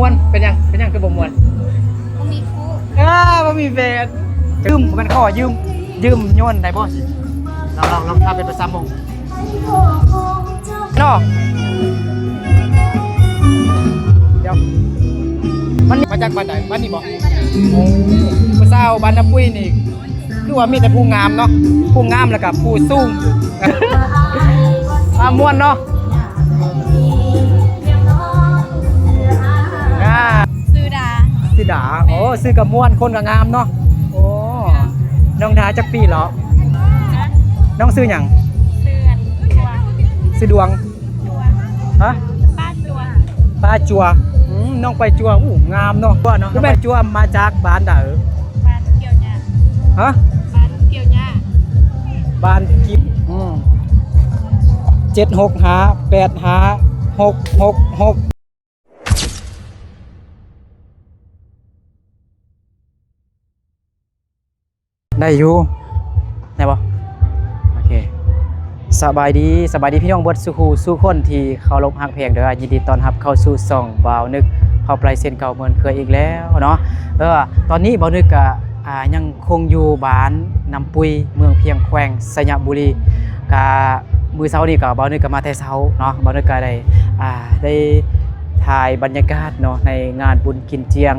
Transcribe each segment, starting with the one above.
ມ່ວນ ເປັນຫຍັງ ເປັນຫຍັງຄືບໍ່ມ່ວນ? ບໍ່ມີຄູ່ ເອີ ບໍ່ມີແຟນ. ຢືມ ບໍ່ແມ່ນຂໍຢືມ ຢືມຍົນໄດ້ບໍ່? ລອງ ລອງ ລອງຖ້າເປັນພາສາມົ້ງເນາະ. ດຽວ ມັນມາຈາກບ້ານໃດ? ບ້ານນີ້ບໍ່? ໂອ້ ຜູ້ສາວບ້ານນາປຸຍນີ້ ຄືວ່າມີແຕ່ຜູ້ງາມເນາະ ຜູ້ງາມ ແລ້ວກໍຜູ້ສູງ ອາ ມ່ວນເນາະ. ອາ ຊື່ດາ ຊື່ດາ. ໂອ້ ຊື່ກໍມ່ວນ ຄົນກໍງາມເນາະ. ໂອ້ ນ້ອງດາຈັກປີແລ້ວ? ນ້ອງຊື່ຫຍັງ? ຊື່ດວງ ຊື່ດວງ. ຮະ? ປ້າຈົວ ປ້າຈົວ. ອືມ ນ້ອງໄປຈົວ ອູ້ ງາມເນາະ ຕົວເນາະ. ແມ່ນຈົວມາຈາກບ້ານໃດ? ບ້ານກ່ຽວຫຍ້າ. ຮະ? ບ້ານກ່ຽວຫຍ້າ ບ້ານກິ ອືມ ເຈັດຫົກຫ້າ ແປດຫ້າ ຫົກຫົກຫົກ. ໄດ້ຢູ່ ໄດ້ບໍ່? ໂອເຄ ສະບາຍດີ ສະບາຍດີພີ່ນ້ອງເບິດສູ່ຄູ່ສູ່ຄົນທີ່ເຄົາລົບຮັກແພງເດີ. ຍິນດີຕ້ອນຮັບເຂົ້າສູ່ຊ່ອງບ່າວນຶກ ພາບໄລເຊັ່ນເກົ່າເໝືອນເຄີຍອີກແລ້ວເນາະ. ເອີ ຕອນນີ້ບ່າວນຶກກະ ອ່າ ຍັງຄົງຢູ່ບ້ານນ້ຳປຸຍ ເມືອງພຽງ ແຂວງໄຊຍະບູລີ. ກະມື້ເຊົ້ານີ້ກໍບ່າວນຶກກໍມາແຕ່ເຊົ້າເນາະ ບ່າວນຶກກໍໄດ້ ອ່າ ໄດ້ຖ່າຍບັນຍາກາດເນາະ ໃນງານບຸນ ກິນຈຽງ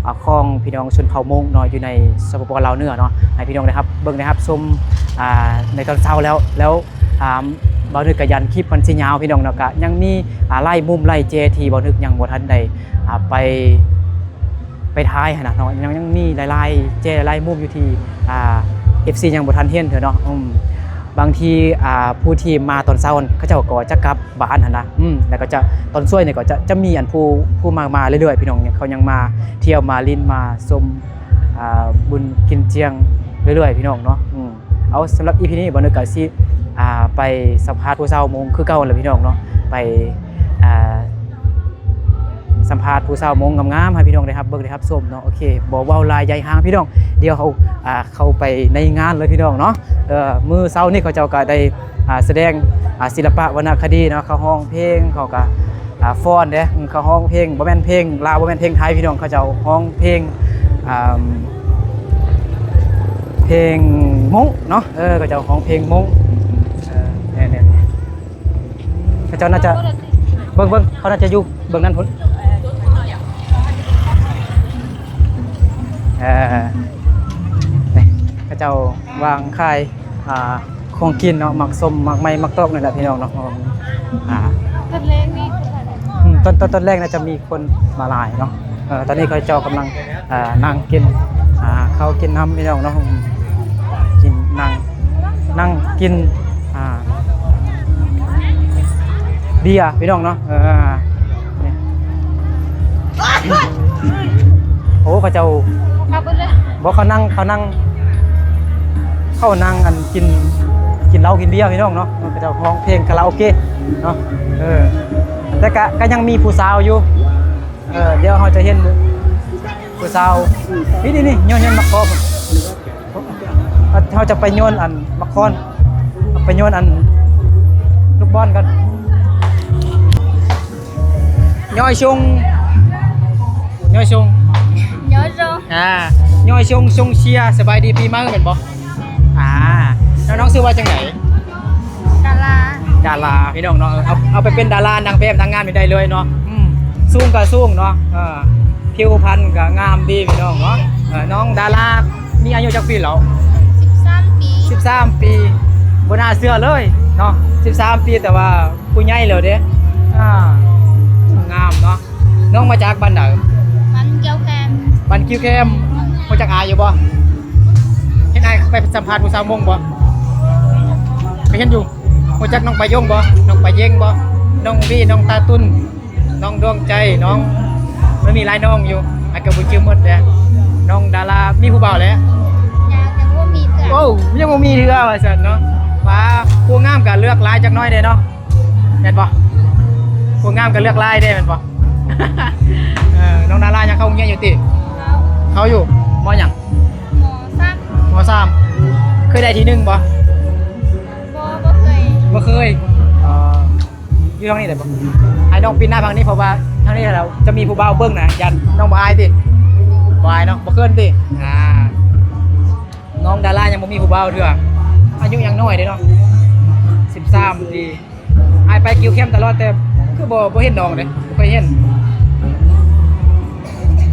ອາ ຂອງພີ່ນ້ອງຊົນເຜົ່າມົ້ງເນາະ ຢູ່ໃນ ສປປ ລາວເໜືອເນາະ ໃຫ້ພີ່ນ້ອງໄດ້ຮັບເບິ່ງໄດ້ຮັບຊົມ ອາ ໃນຕອນເຊົ້າແລ້ວ ແລ້ວ ອາ ບ່າວນຶກກະຢ້ານຄລິບມັນຊິຍາວພີ່ນ້ອງເນາະ ກະຍັງມີ ອາ ຫຼາຍມຸມຫຼາຍແຈທີ່ບ່າວນຶກຍັງບໍ່ທັນໄດ້ ອາ ໄປ ໄປຖ່າຍຫັ້ນນະເນາະ ຍັງ ຍັງມີຫຼາຍໆແຈຫຼາຍມຸມຢູ່ທີ່ ອາ ເອັຟຊີຍັງບໍ່ທັນເຫັນເທື່ອເນາະ. ອືມ ບາງທີ ອາ ຜູ້ທີ່ມາຕອນເຊົ້າຫັ້ນ ເຂົາເຈົ້າກໍຈະກັບ ບ້ານຫັ້ນນະ ອືມ ແລ້ວກໍຈະ ຕອນສວຍນີ້ກໍຈະ ຈະມີອັນຜູ້ ຜູ້ມາ ມາເລື້ອຍໆ ພີ່ນ້ອງ ເຂົາຍັງມາທ່ຽວມາຫຼິ້ນມາຊົມ ອ່າ ບຸນກິນຈຽງເລື້ອຍໆ ພີ່ນ້ອງເນາະ. ອືມ ເອົາ ສຳລັບ ອີ ພີ ນີ້ ບ່າວນຶກກໍຊິ ອ່າ ໄປສຳພາດຜູ້ສາວມົ້ງຄືເກົ່າແຫຼະ ພີ່ນ້ອງເນາະ ໄປ ອ່າ ສຳພາດຜູ້ສາວມົ້ງງາມໆ ໃຫ້ພີ່ນ້ອງໄດ້ຮັບເບິ່ງໄດ້ຮັບຊົມເນາະ. ໂອເຄ ບໍ່ເວົ້າຫຼາຍໃຫຍ່ຫາງ ພີ່ນ້ອງ ດຽວເຮົາ ອ່າ ເຂົ້າໄປໃນງານເລີຍ ພີ່ນ້ອງເນາະ. ເອີ ມື້ເຊົ້ານີ້ເຂົາເຈົ້າກໍໄດ້ ອ່າ ສະແດງ ອ່າ ສິລະປະວັນນະຄະດີເນາະ ເຂົາຮ້ອງເພງ ເຂົາກໍ ອ່າ ຟ້ອນເດ້ ເຂົາຮ້ອງເພງ ບໍ່ແມ່ນເພງລາວ ບໍ່ແມ່ນເພງໄທ ພີ່ນ້ອງ ເຂົາເຈົ້າຮ້ອງເພງ ອ່າ ເພງມົ້ງເນາະ. ເອີ ເຂົາເຈົ້າຮ້ອງເພງມົ້ງ ເອີ ແມ່ນໆ ເຂົາເຈົ້າໜ້າຈະ ເບິ່ງໆ ເຂົາໜ້າຈະຢູ່ເບື້ອງນັ້ນພຸ້ນ. ເອີ ນີ້ ເຂົາເຈົ້າວາງຂາຍ ອ່າ ຂອງກິນເນາະ ໝາກສົ້ມ ໝາກໄມ້ ໝາກຕອກ ນີ້ແຫຼະ ພີ່ນ້ອງເນາະ. ອ່າ ຕອນແລງນີ້ ອືມ ຕອນ ຕອນ ຕອນແລງໜ້າຈະມີຄົນມາຫຼາຍເນາະ. ເອີ ຕອນນີ້ເຂົາເຈົ້າກຳລັງ ອ່າ ນັ່ງກິນ ອ່າ ເຂົ້າກິນນ້ຳ ພີ່ນ້ອງເນາະ. ອືມ ກິນ ນັ່ງ ນັ່ງກິນ ອ່າ ເບຍ ພີ່ນ້ອງເນາະ. ເອີ ນີ້ ໂອ້ ເຂົາເຈົ້າ ເຂົາເບິດເລີຍ ບໍ່ ເຂົານັ່ງ ເຂົານັ່ງ ເຂົານັ່ງ ອັນ ກິນ ກິນເຫຼົ້າກິນເບຍ ພີ່ນ້ອງເນາະ. ເຂົາເຈົ້າຮ້ອງເພງຄາຣາໂອເກະເນາະ. ເອີ ແຕ່ກະ ກະຍັງມີຜູ້ສາວຢູ່. ເອີ ດຽວເຮົາຈະເຫັນຜູ້ສາວ ນີ້ໆໆ ໂຍນ ໂຍນໝາກຄໍພຸ້ນ. ເຮົາຈະໄປໂຍນອັນໝາກຄອນ ໄປໂຍນອັນລູກບອນກ່ອນ. ຍອຍຊົງ ຍອຍຊົງ ຍອຍຊົງ ອ່າ ຍອຍຊົງ ຊົງເຊຍ ສະບາຍດີປີໃໝ່ແມ່ນບໍ່? ອ່າ ແລ້ວນ້ອງຊື່ວ່າຈັ່ງໃດ? ດາລາ ດາລາ ພີ່ນ້ອງເນາະ. ເອີ ເອົາ ເອົາໄປເປັນດາລາ ນາງແບບ ນາງງາມນີ້ໄດ້ເລີຍເນາະ. ອືມ ສູງກໍສູງເນາະ ເອີ ຜິວພັນກໍງາມດີ ພີ່ນ້ອງເນາະ. ເອີ ນ້ອງດາລາ ມີອາຍຸຈັກປີແລ້ວ? ສິບສາມປີ ສິບສາມປີ ບໍ່ໜ້າເຊື່ອເລີຍເນາະ ສິບສາມປີ ແຕ່ວ່າຜູ້ໃຫຍ່ແລ້ວເດ້. ອ່າ ງາມເນາະ. ນ້ອງມາຈາກບ້ານໃດ? ບ້ານກິ້ວແຄມ ບ້ານກິ້ວແຄມ. ຮູ້ຈັກອ້າຍຢູ່ບໍ່? ເຫັນອ້າຍໄປສຳພາດຜູ້ສາວມົ້ງບໍ່? ໄປເຫັນຢູ່. ຮູ້ຈັກນ້ອງປາຍົງບໍ່? ນ້ອງປາເຢັງບໍ່? ນ້ອງວີ ນ້ອງຕາຕຸນ ນ້ອງດວງໃຈ ນ້ອງ ມັນມີຫຼາຍນ້ອງຢູ່ ອ້າຍກໍບໍ່ຈື່ໝົດແຫຼະ. ນ້ອງດາລາມີຜູ້ບ່າວແລ້ວ? ຍັງ ຍັງບໍ່ມີເທື່ອ. ໂອ້ ຍັງບໍ່ມີເທື່ອວ່າຊັ້ນເນາະ. ວ່າຜູ້ງາມກໍເລືອກຫຼາຍຈັກໜ້ອຍເດ້ເນາະ ແມ່ນບໍ່? ຜູ້ງາມກໍເລືອກຫຼາຍເດ້ແມ່ນບໍ່? ເອີ ນ້ອງດາລາຍັງເຂົ້າໂຮງຮຽນຢູ່ຕິ? ເຂົ້າ ເຂົ້າຢູ່ ມໍຫຍັງ? ມໍສາມ ມໍສາມ. ເຄີຍໄດ້ທີໜຶ່ງບໍ່? ບໍ່ ບໍ່ເຄີຍ ບໍ່ເຄີຍ. ເອີ ຢູ່ທາງນີ້ໄດ້ບໍ່? ໃຫ້ນ້ອງປິ່ນໜ້າທາງນີ້ ເພາະວ່າ ທາງນີ້ລະຈະມີຜູ້ບ່າວເບິ່ງນະ ຢ້ານນ້ອງບໍ່ອາຍຕິ? ບໍ່ອາຍເນາະ ບໍ່ເຂີນຕິ? ອ່າ ນ້ອງດາລາຍັງບໍ່ມີຜູ້ບ່າວເທື່ອ ອາຍຸຍັງນ້ອຍເດ້ເນາະ ສິບສາມປີ. ອ້າຍໄປກິວແຄມຕະຫຼອດ ແຕ່ຄືບໍ່ ບໍ່ເຫັນນ້ອງເດ້ ບໍ່ເຄີຍເຫັນ.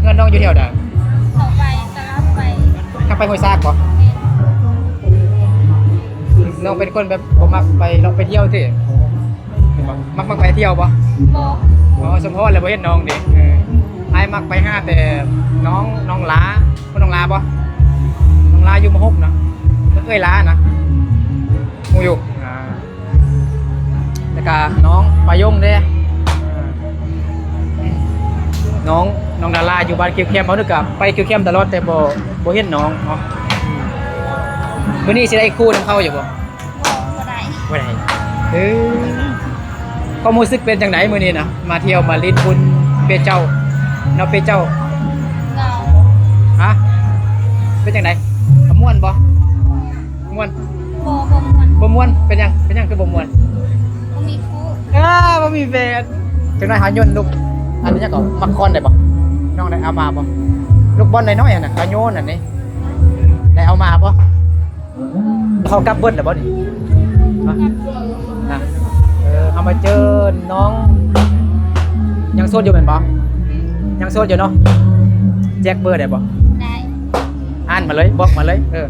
ເຮືອນນ້ອງຢູ່ແຖວໃດ? ເຂົ້າໄປຕະຫຼາດໄປ ທາງໄປຫ້ວຍຊາກບໍ່? ແມ່ນ. ນ້ອງເປັນຄົນແບບບໍ່ມັກໄປເລາະໄປທ່ຽວຕິ? ມັກ ມັກໄປທ່ຽວບໍ່? ບໍ່. ອໍ ສົມພໍແລ້ວບໍ່ເຫັນນ້ອງເດ້. ເອີ ອ້າຍມັກໄປຫາແຕ່ນ້ອງ ນ້ອງລາ ຮູ້ນ້ອງລາບໍ່? ນ້ອງລາຢູ່ ມ.ຫົກ ນະ ເອື້ອຍລານະ ຮູ້ຢູ່. ອ່າ ແລ້ວກະນ້ອງປາຍົງເດ້ ນ້ອງ ນ້ອງດາລາຢູ່ບ້ານກິວແຄມ ເຮົານຶກກະໄປກິວແຄມຕະຫຼອດ ແຕ່ບໍ່ ບໍ່ເຫັນນ້ອງເນາະ. ມື້ນີ້ຊິໄດ້ຄູ່ນຳເຂົາຢູ່ບໍ່? ບໍ່ ບໍ່ໄດ້ ບໍ່ໄດ້. ເອີ ຄວາມຮູ້ສຶກເປັນຈັ່ງໃດມື້ນີ້ນະ? ມາທ່ຽວມາຫຼິ້ນບຸນເປເຈົ້າ ເນາະ ເປເຈົ້າ. ເຫງົາ. ຮະ? ເປັນຈັ່ງໃດ? ມ່ວນບໍ່? ມ່ວນ? ບໍ່ ບໍ່ມ່ວນ. ບໍ່ມ່ວນ? ເປັນຫຍັງ? ເປັນຫຍັງຄືບໍ່ມ່ວນ? ບໍ່ມີຄູ່. ເອີ ບໍ່ມີແຟນ. ຈັກໜ້ອຍເຮົາໂຍນລູກ ອັນນີ້ຫຍັງເກາະ ໝາກຄອນໄດ້ບໍ່? ນ້ອງໄດ້ເອົາມາບໍ່? ລູກບອນນ້ອຍໆຫັ້ນນະ ເຂົາໂຍນຫັ້ນນີ້ ໄດ້ເອົາມາບໍ່? ເຂົາກັບເບິດແລ້ວບໍ່ນີ້? ຮະ? ນະ ເອີ ເຮົາມາເຈີນ້ອງ ຍັງໂສດຢູ່ແມ່ນບໍ່? ຍັງໂສດຢູ່ເນາະ. ແຈກເບີໄດ້ບໍ່? ໄດ້. ອ່ານມາເລີຍ ບອກມາເລີຍ. ເອີ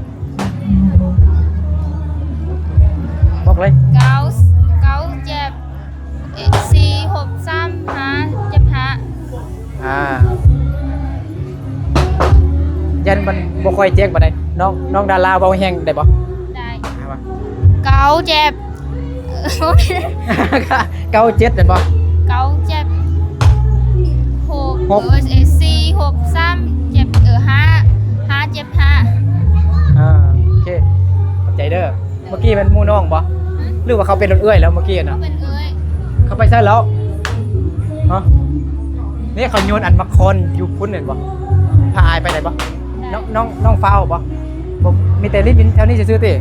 ບອກເລີຍ. ເກົ້າ ເກົ້າ ເຈັດ ສີ່ ຫົກ ສາມ ຫ້າ ເຈັດ ຫ້າ. ອ່າ ຢ້ານມັນບໍ່ຄ່ອຍແຈ້ງປານໃດ. ນ້ອງ ນ້ອງດາລາເວົ້າແຮງໄດ້ບໍ່? ໄດ້. ເກົ້າ ເຈັດ ເກົ້າ ເຈັດ ແມ່ນບໍ່? ເກົ້າ ເຈັດ ຫົກ ຫົກ ເອີ ສີ່ ຫົກ ສາມ ເຈັດ ເອີ ຫ້າ ຫ້າ ເຈັດ ຫ້າ. ອ່າ ໂອເຄ ຂອບໃຈເດີ. ເມື່ອກີ້ແມ່ນໝູ່ນ້ອງບໍ່? ຫື? ຫຼືວ່າເຂົາເປັນເອື້ອຍແລ້ວເມື່ອກີ້ນະ? ເຂົາເປັນເອື້ອຍ. ເຂົາໄປໃສແລ້ວ? ຮະ? ນີ້ເຂົາໂຍນອັນໝາກຄອນຢູ່ພຸ້ນແມ່ນບໍ່? ພາອ້າຍໄປໄດ້ບໍ່? ໄດ້. ນ້ອງ ນ້ອງ ນ້ອງຟ້າວບໍ່? ບໍ່ ມີແຕ່ຫຼິ້ນ ຫຼິ້ນແຖວນີ້ຊື່ໆຕິ?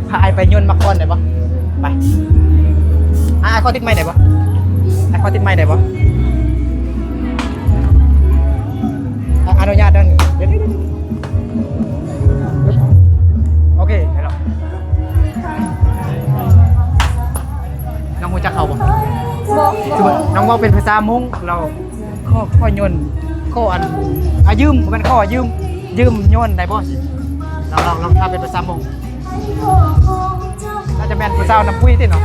ພາອ້າຍໄປໂຍນໝາກຄອນໄດ້ບໍ່? ໄປ. ອ້າຍ ອ້າຍຂໍຕິດໄມໄດ້ບໍ່? ອ້າຍຂໍຕິດໄມໄດ້ບໍ່? ອະ ອະນຸຍາດເດີ. ໂອເຄ ໄດ້ແລ້ວ. ນ້ອງຮູ້ຈັກເຂົາບໍ່? ບໍ່ ບໍ່. ນ້ອງເວົ້າເປັນພາສາມົ້ງ ແລ້ວຂໍ ຂໍໂຍນ ຂໍອັນ ອາ ຢືມ ບໍ່ແມ່ນຂໍ ຢືມ ຢືມໂຍນໄດ້ບໍ່? ລອງ ລອງ ລອງຖາມເປັນພາສາມົ້ງ. ໜ້າຈະແມ່ນຜູ້ສາວນ້ຳປຸ້ຍຕິເນາະ.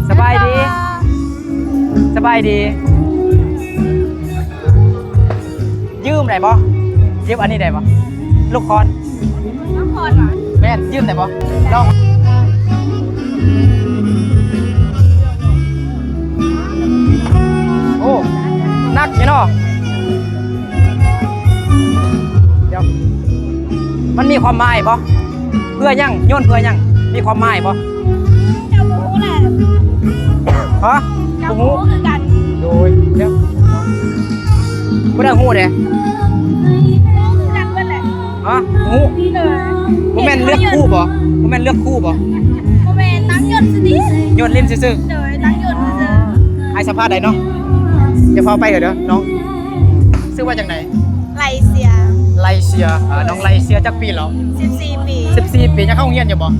ສະບາຍດີ ສະບາຍດີ. ຢືມໄດ້ບໍ່? ຢືມອັນນີ້ໄດ້ບໍ່? ລູກຄອນ. ລູກຄອນຫວາ? ແມ່ນ ຢືມໄດ້ບໍ່? ລອງ. ໂອ້ ໜັກຢູ່ເນາະ. ດຽວ ມັນມີຄວາມໝາຍບໍ່? ເພື່ອຫຍັງ? ໂຍນເພື່ອຫຍັງ? ມີຄວາມໝາຍບໍ່? ເຈົ້າບໍ່ຮູ້ແຫຼະ. ຮະ? ເຈົ້າບໍ່ຮູ້ຄືກັນ. ໂດຍ ດຽວ ບໍ່ໄດ້ຮູ້ເດ້. ຮູ້ຄືກັນເບິດແຫຼະ. ຮະ? ຮູ້? ໂດຍ. ບໍ່ແມ່ນເລືອກຄູ່ບໍ່? ບໍ່ແມ່ນເລືອກຄູ່ບໍ່? ບໍ່ແມ່ນ ນັ່ງໂຍນຊື່ຕິ. ໂຍນຫຼິ້ນຊື່ໆ. ໂດຍ ນັ່ງໂຍນຊື່ໆ. ອ້າຍສຳພາດໄດ້ເນາະ. ຢ່າຟ້າວໄປເດີນ້ອງ. ຊື່ວ່າຈັ່ງໃດ? ໄລເຊຍ. ໄລເຊຍ. ອ່າ ນ້ອງໄລເຊຍຈັກປີແລ້ວ? ສິບສີ່ປີ. ສິບສີ່ປີ. ຍັງເຂົ້າໂຮງຮຽນຢູ່ບໍ່? ເ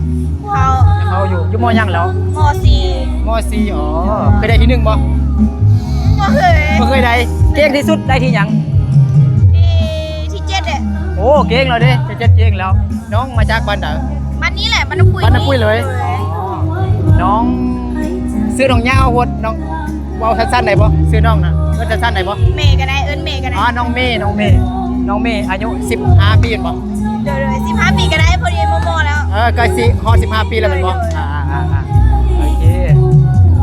ຂົ້າ. ຍັງເຂົ້າຢູ່. ຢູ່ ມໍ ຫຍັງແລ້ວ? ມໍສີ່. ມໍສີ່. ອໍ ເຄີຍໄດ້ທີໜຶ່ງບໍ່? ບໍ່ເຄີຍ. ບໍ່ເຄີຍໄດ້. ເກັ່ງທີ່ສຸດໄດ້ທີຫຍັງ? ທີ ທີເຈັດແຫຼະ. ໂອ້ ເກັ່ງແລ້ວເດ້. ທີເຈັດເກັ່ງແລ້ວ. ນ້ອງມາຈາກບ້ານໃດ? ບ້ານນີ້ແຫຼະ ບ້ານນ້ຳປຸ້ຍ. ບ້ານນ້ຳປຸ້ຍເລີຍ. ໂດຍ. ອໍ ນ້ອງຊື່ນ້ອງຍາວໂພດ ນ້ອງ ເວົ້າສັ້ນໆໄດ້ບໍ່? ຊື່ນ້ອງນະ ເອີ້ນສັ້ນໆໄດ້ບໍ່? ເມກໍໄດ້ ເອີ້ນເມກໍໄດ້. ອໍ ນ້ອງເມ ນ້ອງເມ ນ້ອງເມ ອາຍຸສິບຫ້າປີແມ່ນບໍ່? ໂດຍໆ ສິບຫ້າປີກໍໄດ້ ພໍດີມໍ່ໆແລ້ວ. ເອີ ໃກ້ຊິຮອດສິບຫ້າປີແລ້ວແມ່ນບໍ່? ໂດຍໆ ອ່າໆໆ ໂອເຄ.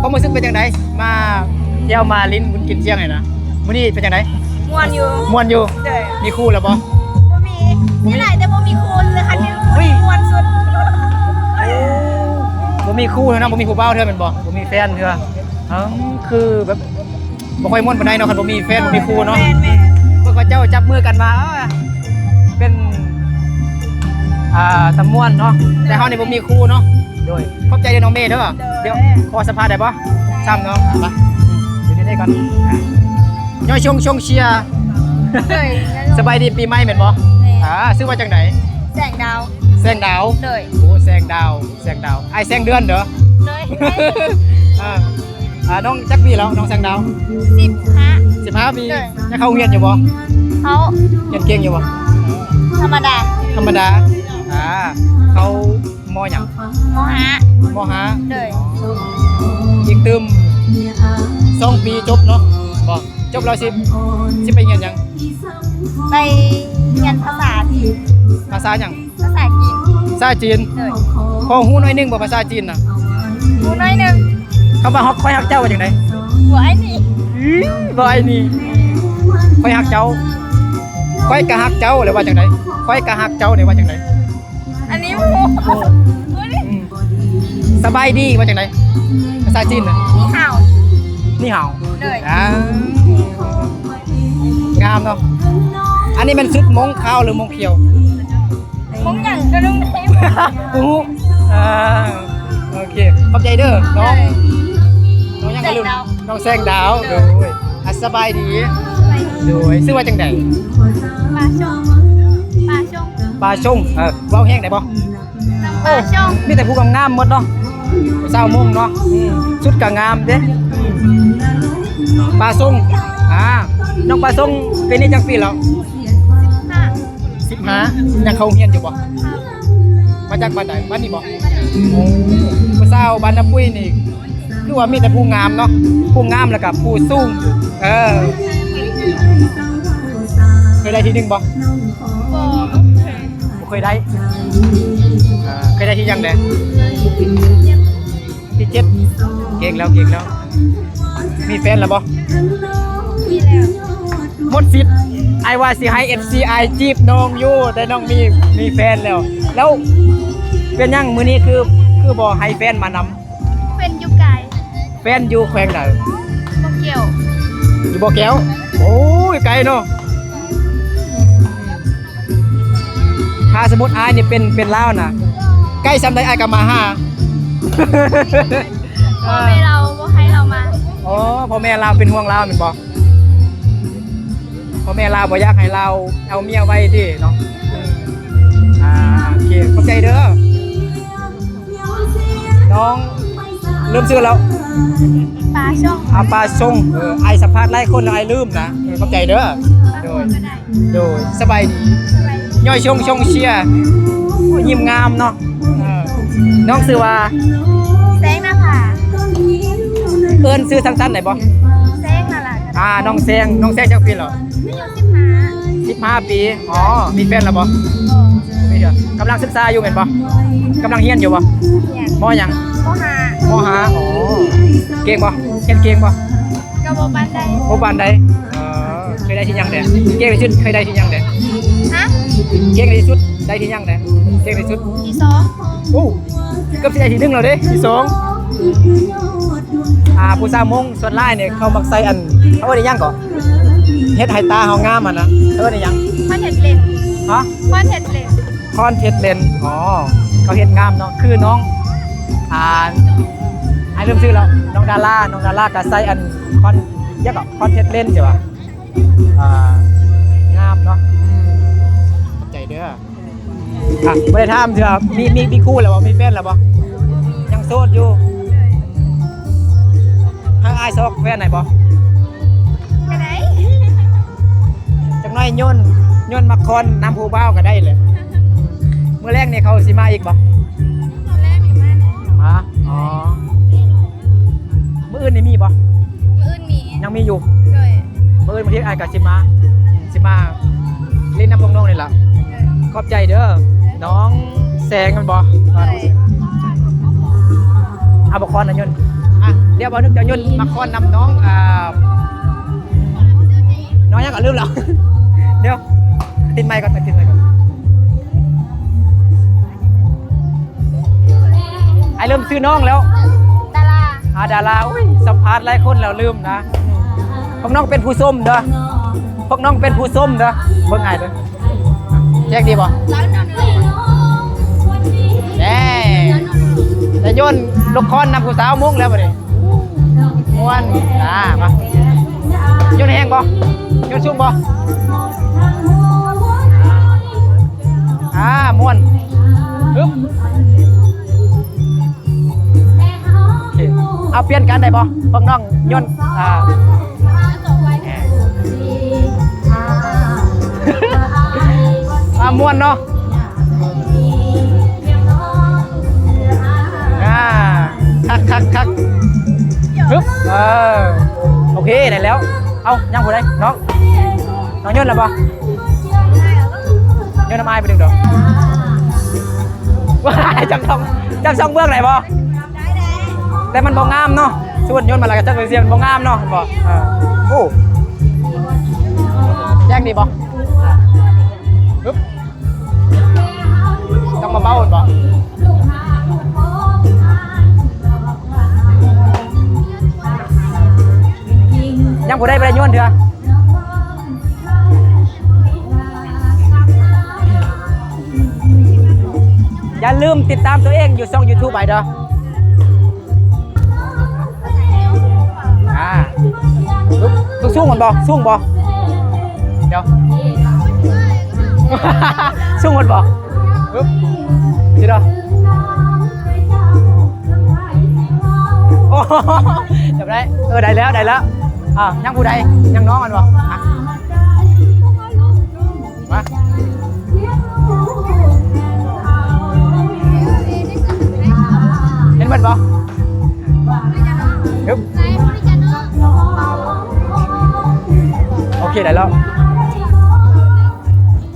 ຄວາມຮູ້ສຶກເປັນຈັ່ງໃດ ມາທ່ຽວມາຫຼິ້ນບຸນກິນຈຽງນີ້ນະ? ມື້ນີ້ເປັນຈັ່ງໃດ? ມ່ວນຢູ່. ມ່ວນຢູ່. ໂດຍ. ມີຄູ່ແລ້ວບໍ່? ບໍ່ມີ. ມີຫຼາຍແຕ່ບໍ່ມີຄູ່. ຄັນມີຄູ່ ໂອ້ຍ ມ່ວນສຸດ. ໂອ້ ບໍ່ມີຄູ່ເທື່ອເນາະ ບໍ່ມີຜູ້ບ່າວເທື່ອແມ່ນບໍ່? ບໍ່ມີແຟນເທື່ອ. ເອີ ຄືແບບບໍ່ຄ່ອຍມ່ວນປານໃດເນາະ ຄັນບໍ່ມີແຟນ ບໍ່ມີຄູ່ເນາະ. ແມ່ນໆ ເບິ່ງເຂົາເຈົ້າຈັບມືກັນມາ ເອີ ເປັນ ເ ອ່າ ຕຳມ່ວນເນາະ ແຕ່ເຮົານີ້ບໍ່ມີຄູ່ເນາະ. ໂດຍ ຂອບໃຈເດີນ້ອງເມເດີ. ໂດຍ ດຽວຂໍສຳພາດໄດ້ບໍ່? ຊ້ຳເນາະ ໄປ ຢູ່ໃນນີ້ກ່ອນ. ອ່າ ຍ້ອຍຊົງ ຊົງເຊຍ. ໂດຍ ສະບາຍດີປີໃໝ່ແມ່ນບໍ່? ແມ່ນ. ອ່າ ຊື່ວ່າຈັ່ງໃດ? ແສງດາວ. ແສງດາວ. ໂດຍ ໂອ້ ແສງດາວ ແສງດາວ ອ້າຍແສງເດືອນເດີ. ໂດຍ ອ່າ ອ່າ ນ້ອງຈັກປີແລ້ວ ນ້ອງແສງດາວ? ສິບຫ້າ. ສິບຫ້າປີ. ໂດຍ ຍັງເຂົ້າໂຮງຮຽນຢູ່ບໍ່? ເຂົ້າ. ຮຽນເກັ່ງຢູ່ບໍ່? ທຳມະດາ. ທຳມະດາ. ອ່າ ເຂົ້າ ມໍຫຍັງ? ມໍຫ້າ. ມໍຫ້າ. ໂດຍ ອີກຕື່ມສອງປີຈົບເນາະ. ບໍ່ ຈົບແລ້ວຊິ ຊິໄປຮຽນຫຍັງ? ໄປຮຽນພາສາຈີນ. ພາສາຫຍັງ? ພາສາຈີນ. ພາສາຈີນ. ໂດຍ ພໍຮູ້ໜ້ອຍໜຶ່ງບໍ່ພາສາຈີນນະ? ຮູ້ໜ້ອຍໜຶ່ງ. ຄຳວ່າ ຂ້ອຍຮັກເຈົ້າ ວ່າຈັ່ງໃດ? ບໍ່ອ້າຍນີ້. ອື ບໍ່ອ້າຍນີ້. ຂ້ອຍຮັກເຈົ້າ. ຂ້ອຍກະຮັກເຈົ້າ ຫຼືວ່າຈັ່ງໃດ? ຂ້ອຍກະຮັກເຈົ້າ ນີ້ວ່າຈັ່ງໃດ? ອັນນີ້ບໍ່ຮູ້. ອືມ ສະບາຍດີ ວ່າຈັ່ງໃດ ພາສາຈີນນະ? ນີ້ຮາວ. ນີ້ຮາວ. ໂດຍ ອ່າ ງາມເນາະ. ອັນນີ້ແມ່ນຊຸດມົ້ງຂາວ ຫຼືມົ້ງຂຽວ? ມົ້ງຫຍັງກະລຸງໄດ້. ບໍ່ຮູ້. ອ່າ ໂອເຄ ຂອບໃຈເດີນ້ອງ. ໂດຍ ນ້ອງຫຍັງກະລຸງ? ແສງດາວ. ນ້ອງແສງດາວ. ໂດຍ ໂດຍ ອ່າ ສະບາຍດີ. ສະບາຍດີ. ໂດຍ ຊື່ວ່າຈັ່ງໃດ? ປາຊົງ. ປາຊົງ. ປາຊົງ. ເອີ ເວົ້າແຮງໄດ້ບໍ່? ນ້ອງປາຊົງ. ໂອ້ ມີແຕ່ຜູ້ງາມໆໝົດເນາະ ຊາວມົ້ງເນາະ. ອືມ ຊຸດກະງາມເດ້. ປາຊົງ. ອ່າ ນ້ອງປາຊົງ ປີນີ້ຈັກປີແລ້ວ? ສິບຫ້າ. ສິບຫ້າ. ຍັງເຂົ້າໂຮງຮຽນຢູ່ບໍ່? ເຂົ້າ. ມາຈາກບ້ານໃດ? ບ້ານນີ້ບໍ່? ໂອ້ ຜູ້ສາວບ້ານນ້ຳປຸ້ຍນີ້ ຄືວ່າມີແຕ່ຜູ້ງາມເນາະ ຜູ້ງາມ ແລ້ວກະຜູ້ສູງ. ເອີ ເຄີຍໄດ້ທີໜຶ່ງບໍ່? ບໍ່ ບໍ່ເຄີຍ. ບໍ່ເຄີຍໄດ້. ເອີ ເຄີຍໄດ້ທີຫຍັງແດ່? ທີເຈັດ. ເກັ່ງແລ້ວ ເກັ່ງແລ້ວ. ມີແຟນແລ້ວບໍ່? ມີແລ້ວ. ໝົດສິດ. ອ້າຍວ່າຊິໃຫ້ເອັຟຊີອ້າຍຈີບນ້ອງຢູ່ ແຕ່ນ້ອງມີ ມີແຟນແລ້ວ. ແລ້ວເປັນຫຍັງມື້ນີ້ຄື ຄືບໍ່ໃຫ້ແຟນມານຳ? ແຟນຢູ່ໄກ. ແຟນຢູ່ແຂວງໃດ? ບໍ່ແກ້ວ. ຢູ່ບໍ່ແກ້ວ. ໂອ້ຍ ໄກເນາະ. ຖ້າສົມມຸດອ້າຍນີ້ເປັນ ເປັນລາວນະ ໃກ້ສ່ຳໃດອ້າຍກໍມາຫາ. ພໍ່ແມ່ລາວບໍ່ໃຫ້ລາວມາ. ອໍ ພໍ່ແມ່ລາວເປັນຫ່ວງລາວແມ່ນບໍ່? ພໍ່ແມ່ລາວບໍ່ຢາກໃຫ້ລາວເອົາເມຍໄວ້ຕິເນາະ. ອ່າ ໂອເຄ ຂອບໃຈເດີ. ນ້ອງລືມຊື່ແລ້ວ. ປາຊົງ. ອາ ປາຊົງ. ເອີ ອ້າຍສຳພາດຫຼາຍຄົນແລ້ວ ອ້າຍລືມນະ. ເອີ ຂອບໃຈເດີ. ໂດຍ ໂດຍ ສະບາຍດີ. ສະບາຍດີ. ຍ້ອຍຊົງ ຊົງເຊຍ. ໂອ້ຍ ຍິ້ມງາມເນາະ. ເອີ ນ້ອງຊື່ວ່າ? ແສງນາຜາ. ເອີ້ນຊື່ສັ້ນໆໄດ້ບໍ່? ແສງນາຫຼາ. ອ່າ ນ້ອງແສງ. ນ້ອງແສງຈັກປີແລ້ວ? ອາຍຸສິບຫ້າ. ສິບຫ້າປີ. ອໍ ມີແຟນແລ້ວບໍ່? ບໍ່. ບໍ່ມີເທື່ອ. ກຳລັງສຶກສາຢູ່ແມ່ນບໍ່? ກຳລັງຮຽນຢູ່ບໍ່? ຮຽນ. ມໍຫຍັງ? ມໍຫ້າ. ມໍຫ້າ. ອໍ ເກັ່ງບໍ່? ຮຽນເກັ່ງບໍ່? ກໍບໍ່ປານໃດ. ບໍ່ປານໃດ. ເອີ ເຄີຍໄດ້ທີຫຍັງແດ່? ເກັ່ງທີ່ສຸດເຄີຍໄດ້ທີຫຍັງແດ່? ຮະ? ເກັ່ງທີ່ສຸດໄດ້ທີຫຍັງແດ່? ເກັ່ງທີ່ສຸດ? ທີສອງ. ໂອ້ ເກືອບຊິໄດ້ທີໜຶ່ງແລ້ວເດ້ ທີສອງ. ອ່າ ຜູ້ສາວມົ້ງສ່ວນຫຼາຍນີ້ເຂົາມັກໃສ່ອັນ ເຂົາເອີ້ນອີຫຍັງເກາະ? ເຮັດໃຫ້ຕາເຮົາງາມຫັ້ນນະ ເອີ້ນອີຫຍັງ? ຄອນແທັກເລນ. ຮະ? ຄອນແທັກເລນ. ຄອນແທັກເລນ. ອໍ ເຂົາເຮັດງາມເນາະ. ຄືນ້ອງ ອ່າ ອ້າຍລືມຊື່ແລ້ວ ນ້ອງດາລາ. ນ້ອງດາລາກໍໃສ່ອັນຄອນ ຫຍັງເກາະ? ຄອນແທັກເລນ ໃຊ່ປະ? ອ່າ ງາມເນາະ. ອືມ ຂອບໃຈເດີ. ອ່ະ ບໍ່ໄດ້ຖາມເທື່ອ ມີ ມີ ມີຄູ່ແລ້ວບໍ່? ມີແຟນແລ້ວບໍ່? ຍັງໂສດຢູ່. ໃຫ້ອ້າຍຊອກແຟນໃຫ້ບໍ່? ກໍໄດ້. ຈັກໜ້ອຍໂຍນ ໂຍນໝາກຄອນນຳຜູ້ບ່າວກໍໄດ້ແຫຼະ. ມື້ແລງນີ້ເຂົາຊິມາອີກບໍ່? ມື້ແລງນີ້ມາແນ່. ມາ. ອໍ ມື້ອື່ນນີ້ມີບໍ່? ມື້ອື່ນມີ. ຍັງມີຢູ່? ໂດຍ. ມື້ອື່ນບາງທີອ້າຍກໍຊິມາ ຊິມາຫຼິ້ນນຳພວກນ້ອງນີ້ລະ. ເອີ ຂອບໃຈເດີ ເອີ ນ້ອງແສງແມ່ນບໍ່? ໂດຍ. ເອົາໝາກຄອນນະຍົນ. ອ່ະ ດຽວບ່າວນຶກຈະຍົນໝາກຄອນນຳນ້ອງ ອ່າ ນ້ອງຫຍັງກໍລືມແລ້ວ. ດຽວ ຕິດໄມກ່ອນ ຕິດໄມກ່ອນ. ອ້າຍເລີ່ມຊື່ນ້ອງແລ້ວ. ດາລາ. ອາ ດາລາ. ໂອ້ຍ ສຳພາດຫຼາຍຄົນແລ້ວລືມນະ. ພວກນ້ອງເປັນຜູ້ຊົມເດີ ພວກນ້ອງເປັນຜູ້ຊົມເດີ. ເບິ່ງອ້າຍເດີ ແຈກດີບໍ່? ລາວນຳເລີຍ. ເພິ່ນລູກຄອນນຳຜູ້ສາວມຸ້ງແລ້ວບັດນີ້ ມ່ວນ. ອ່າ ມາ ໂຍນແຮງບໍ່? ໂຍນສູງບໍ່? ອ່າ ມ່ວນ. ຮຶບ ໂອເຄ ເອົາ ປ່ຽນກັນໄດ້ບໍ່? ພວກນ້ອງໂຍນ ອ່າ ອ່າ ມ່ວນເນາະ. ອ່າ ຄັກໆໆ ຮຶບ ເອີ ໂອເຄ ໄດ້ແລ້ວ. ເອົ້າ ຍັງຜູ້ໃດ? ນ້ອງ ນ້ອງໂຍນແລ້ວບໍ່? ໂຍນນຳອ້າຍໄປດຶງດອກ. ຈັບສອງ ຈັບສອງເບື້ອງໄດ້ບໍ່? ໄດ້ ແຕ່ມັນບໍ່ງາມເນາະ ຊວນໂຍນມາແລ້ວກໍຈັກເປັນເສຍ ມັນບໍ່ງາມເນາະ ເຫັນບໍ່? ເອີ ໂອ້ ແຈ້ງດີບໍ່? ຮຶບ ຕ້ອງມາເບົາແມ່ນບໍ່? ຍັງບໍ່ໄດ້ ບໍ່ໄດ້ໂຍນເທື່ອ. ຢ່າລືມຕິດຕາມຕົວເອງຢູ່ຊ່ອງຢູທູບອ້າຍເດີ. ອ່າ ສູງ ສູງມັນບໍ່? ສູງບໍ່? ດຽວ ສູງມັນບໍ່? ປຶບ ຊິດອກ. ໂອ້ ຈັບໄດ້ ເອີ ໄດ້ແລ້ວ ໄດ້ແລ້ວ. ອ່າ ຍັງຜູ້ໃດ? ຍັງນ້ອງມັນບໍ່? ອ່ະ ມາ ເຫັນໝົດບໍ່? ຮຶບ ໂອເຄ ໄດ້ແລ້ວ.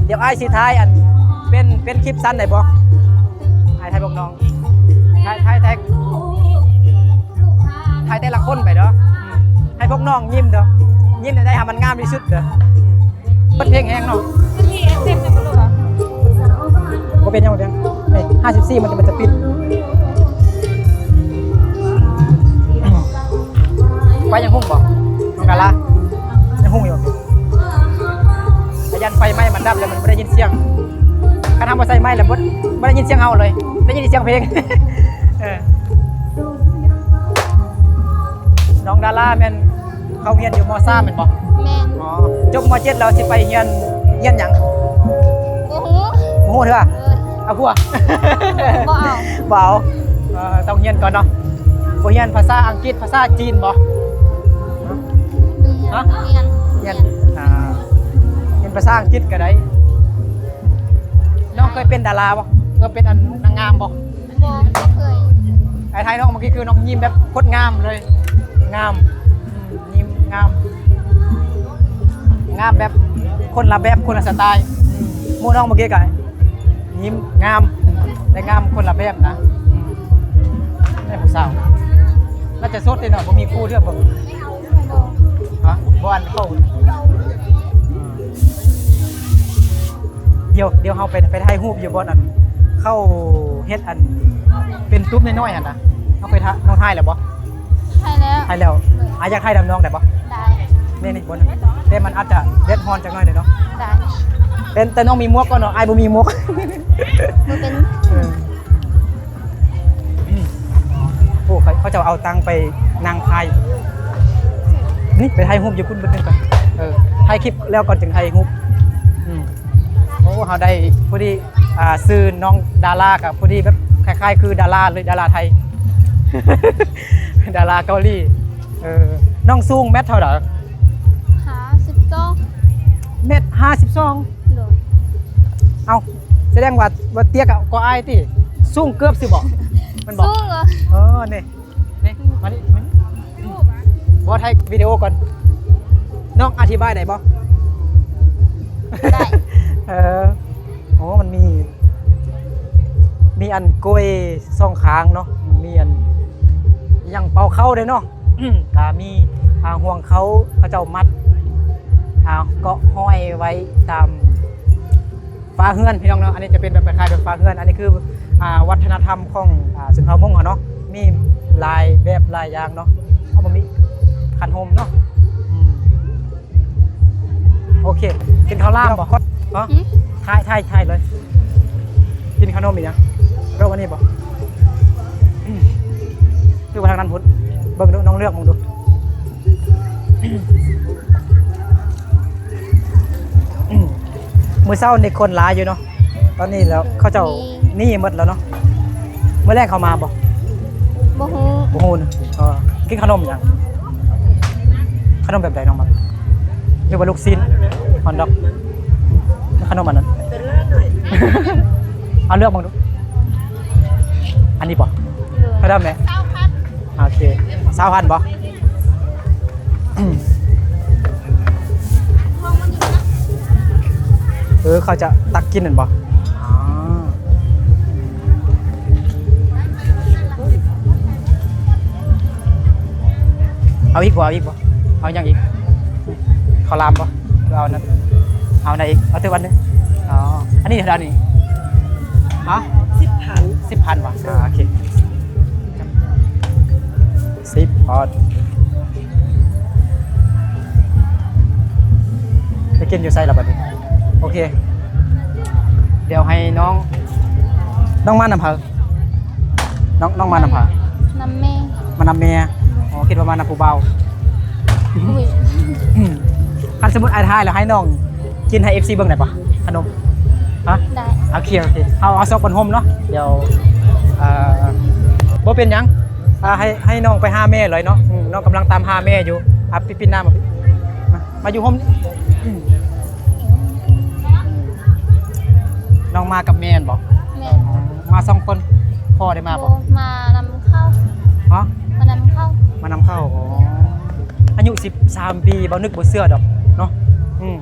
ດຽວອ້າຍຊິຖ່າຍອັນ ເປັນ ເປັນຄລິບສັ້ນໄດ້ບໍ່? ອ້າຍຖ່າຍພວກນ້ອງ ຖ່າຍ ຖ່າຍແຕ່ ຖ່າຍແຕ່ລະຄົນໄປເດີ ໃຫ້ພວກນ້ອງຍິ້ມເດີ ຍິ້ມແນວໃດໃຫ້ມັນງາມທີ່ສຸດເດີ. ເປີດເພງແຮງເນາະ ບໍ່ເປັນຫຍັງ ບໍ່ເປັນຫຍັງ. ນີ້ ຫ້າສິບສີ່ ມັນຈະ ມັນຈະປິດ. ໄຟຍັງຮຸ່ງບໍ່ ນ້ອງດາລາ? ຍັງຮຸ່ງຢູ່. ຢ້ານໄຟໄໝ້ມັນດັບແລ້ວມັນບໍ່ໄດ້ຍິນສຽງ. ຄັນເຮົາບໍ່ໃສ່ໄມແລ້ວບໍ່ ບໍ່ໄດ້ຍິນສຽງເຮົາເລີຍ ໄດ້ຍິນແຕ່ສຽງເພງ. ເອີ ນ້ອງດາລາແມ່ນເຂົ້າຮຽນຢູ່ ມໍສາມ ແມ່ນບໍ່? ແມ່ນ. ອໍ ຈົບ ມໍເຈັດ ແລ້ວຊິໄປຮຽນ ຮຽນຫຍັງ? ບໍ່ຮູ້ ບໍ່ຮູ້ເທື່ອ. ເອີ ເອົາຜົວ ບໍ່ເອົາ ບໍ່ເອົາ. ເອີ ຕ້ອງຮຽນກ່ອນເນາະ. ບໍ່ຮຽນພາສາອັງກິດ ພາສາຈີນບໍ່? ຮຽນ ຮະ? ຮຽນ ຮຽນ ອ່າ ຮຽນພາສາອັງກິດກໍໄດ້. ນ້ອງເຄີຍເປັນດາລາບໍ່? ເຄີຍເປັນອັນນາງງາມບໍ່? ບໍ່ ບໍ່ເຄີຍ. ອ້າຍຖ່າຍນ້ອງເມື່ອກີ້ຄືນ້ອງຍິ້ມແບບໂຄດງາມເລີຍ ງາມ ຍິ້ມງາມ ງາມແບບຄົນລະແບບ ຄົນລະສະໄຕ. ໝູ່ນ້ອງເມື່ອກີ້ກໍຍິ້ມງາມ ແຕ່ງາມຄົນລະແບບນະ. ແມ່ນຜູ້ສາວ ໜ້າຈະໂສດເດເນາະ ບໍ່ມີຄູ່ເທື່ອບໍ່? ບໍ່. ຮະ? ບໍ່ອັນເຂົ້າ ດຽວ ດຽວເຮົາໄປ ໄປຖ່າຍຮູບຢູ່ບ່ອນອັນ ເຂົາເຮັດອັນ ເປັນຕູບນ້ອຍໆຫັ້ນນະ. ເຮົາເຄີຍຖ່າຍ ນ້ອງຖ່າຍແລ້ວບໍ່? ຖ່າຍແລ້ວ ຖ່າຍແລ້ວ. ໂດຍ. ອ້າຍຢາກຖ່າຍນຳນ້ອງໄດ້ບໍ່? ໄດ້. ນີ້ ນີ້ບ່ອນ ແຕ່ມັນອາດຈະແດດຮ້ອນຈັກໜ້ອຍເດີເນາະ. ໄດ້. ແຕ່ ແຕ່ນ້ອງມີໝວກກ່ອນເນາະ ອ້າຍບໍ່ມີໝວກ. ບໍ່ເປັນ. ເອີ. ອືມ ໂອ້ ເຂົາ ເຂົາເຈົ້າເອົາຕັ່ງໄປນັ່ງຖ່າຍ ນີ້ ໄປຖ່າຍຮູບຢູ່ພຸ້ນເບິດໜຶ່ງກ່ອນ. ເອີ ຖ່າຍຄລິບແລ້ວກ່ອນຈຶ່ງຖ່າຍຮູບ. ອືມ ໂອ້ ເຮົາໄດ້ພໍດີ ອ່າ ຊື່ນ້ອງດາລາ ກໍພໍດີແບບຄ້າຍໆຄືດາລາເລີຍ ດາລາໄທ ດາລາເກົາຫຼີ. ເອີ ນ້ອງສູງແມັດເທົ່າໃດ? ຫ້າສິບສອງ. ແມັດຫ້າສິບສອງ. ໂດຍ. ເອົ້າ ສະແດງວ່າ ວ່າເຕ້ຍກວ່າອ້າຍຕິ? ສູງເກືອບຊິບໍ? ແມ່ນບໍ? ສູງເອີ. ເອີ ນີ້ ນີ້ ມານີ້ ມານີ້. ບໍ່ ຖ່າຍວິດີໂອກ່ອນ. ນ້ອງອະທິບາຍໄດ້ບໍ່? ໄດ້. ເອີ ໂອ້ ມັນມີ ມີອັນກ້ວຍສອງຂ້າງເນາະ ມີອັນຫຍັງເປົ່າເຂົ້າເດ້ເນາະ. ອືມ ກະມີ ອ່າ ຫ່ວງເຂົ້າ ເຂົາເຈົ້າມັດ ອ່າ ເກາະຫ້ອຍໄວ້ຕາມຝາເຮືອນພີ່ນ້ອງເນາະ. ອັນນີ້ຈະເປັນແບບຄ້າຍໆແບບຝາເຮືອນ. ອັນນີ້ຄື ອ່າ ວັດທະນະທຳຂອງ ອ່າ ຊົນເຜົ່າມົ້ງເຮົາເນາະ ມີຫຼາຍແບບຫຼາຍຢ່າງເນາະ. ເຮົາບໍ່ມີຄັນຮົ່ມເນາະ. ອືມ ໂອເຄ ກິນເຂົ້າຫຼາມບໍ່? ຮະ? ຫື? ຖ່າຍ ຖ່າຍ ຖ່າຍເລີຍ. ກິນຂະໜົມອີ່ຫຍັງ? ໂລກອັນນີ້ບໍ່? ອືມ ໄປທາງນັ້ນພຸ້ນ ເບິ່ງດູ ລອງເລືອກເບິ່ງດູ. ມື້ເຊົ້ານີ້ຄົນຫຼາຍຢູ່ເນາະ ຕອນນີ້ແລ້ວເຂົາເຈົ້າໜີໝົດແລ້ວເນາະ. ມື້ແລງເຂົາມາບໍ່? ບໍ່ຮູ້ ບໍ່ຮູ້ນະ. ເອີ ກິນຂະໜົມຫຍັງ? ຂະໜົມແບບໃດນ້ອງມັກ? ຫຼືວ່າລູກຊີ້ນ? ຮອດດອກ ຂະໜົມອັນນັ້ນ ເອົາເລືອກເບິ່ງດູ. ອັນນີ້ບໍ່? ເທົ່າໃດແມ່? ຊາວພັນ. ໂອເຄ ຊາວພັນບໍ່? ເອີ ເຂົາຈະຕັກກິນນັ້ນບໍ່? ອໍ ເອົາອີກບໍ່? ເອົາອີກບໍ່? ເອົາຫຍັງອີກ? ເຂົ້າຫຼາມບໍ່? ເອົານັ້ນ ເອົານັ້ນອີກ ເອົາເຕີມອັນໜຶ່ງ. ອໍ ອັນນີ້ເທົ່າໃດນີ້? ຮະ? ສິບພັນ. ສິບພັນຫວາ? ອ່າ ໂອເຄ ສິບພັນ. ໄປກິນຢູ່ໃສລະບັດນີ້? ໂອເຄ ດຽວໃຫ້ນ້ອງ ນ້ອງມານຳໃຜ? ນ້ອງ ນ້ອງມານຳໃຜ? ນຳແມ່. ມານຳແມ່. ອໍ ຄິດວ່າມານຳຜູ້ບ່າວ. ອຸ້ຍ ອືມ ຄັນສົມມຸດອ້າຍຖ່າຍແລ້ວໃຫ້ນ້ອງກິນໃຫ້ເອັຟຊີເບິ່ງໄດ້ປະ? ຂະໜົມ ຮະ? ໄດ້. ໂອເຄ ໂອເຄ ເຮົາເອົາຊອກກັນໂຮມເນາະ. ດຽວ ເອີ ບໍ່ເປັນຫຍັງ ອ່າ ໃຫ້ ໃຫ້ນ້ອງໄປຫາແມ່ເລີຍເນາະ. ອືມ ນ້ອງກຳລັງຕາມຫາແມ່ຢູ່. ອ່ະ ປິດ ປິດໜ້າມາ ມາ ມາຢູ່ໂຮມນີ້. ອືມ ນ້ອງມາກັບແມ່ແມ່ນບໍ່? ແມ່ນ. ມາສອງຄົນ ພໍ່ໄດ້ມາບໍ່? ໂອ້ ມານຳເຂົ້າ. ຮະ? ມານຳເຂົ້າ. ມານຳເຂົ້າ. ອໍ ອາຍຸສິບສາມປີ ບໍ່ນຶກບໍ່ເຊື່ອດອກເນາະ. ອືມ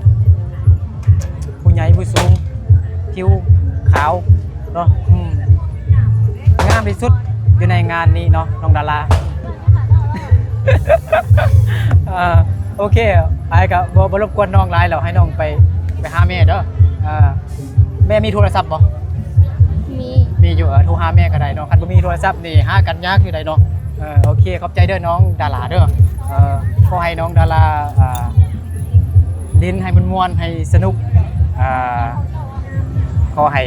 ຜູ້ໃຫຍ່ຜູ້ສູງ ຜິວຂາວເນາະ. ອືມ ງາມທີ່ສຸດຢູ່ໃນງານນີ້ເນາະ ນ້ອງດາລາ. ເອີ ໂອເຄ ອ້າຍກໍບໍ່ ບໍ່ລົບກວນນ້ອງຫຼາຍແລ້ວ ໃຫ້ນ້ອງໄປ ໄປຫາແມ່ເດີ. ເອີ ແມ່ມີໂທລະສັບບໍ່? ມີ ມີຢູ່. ເອີ ໂທຫາແມ່ກໍໄດ້ເນາະ ຄັນບໍ່ມີໂທລະສັບນີ້ຫາກັນຍາກຢູ່ໃດ໋ເນາະ. ເອີ ໂອເຄ ຂອບໃຈເດີນ້ອງດາລາເດີ. ເອີ ຂໍໃຫ້ນ້ອງດາລາ ອ່າ ຫຼິ້ນໃຫ້ມ່ວນໆ ໃຫ້ສະໜຸກ. ອ່າ ຂໍໃຫ້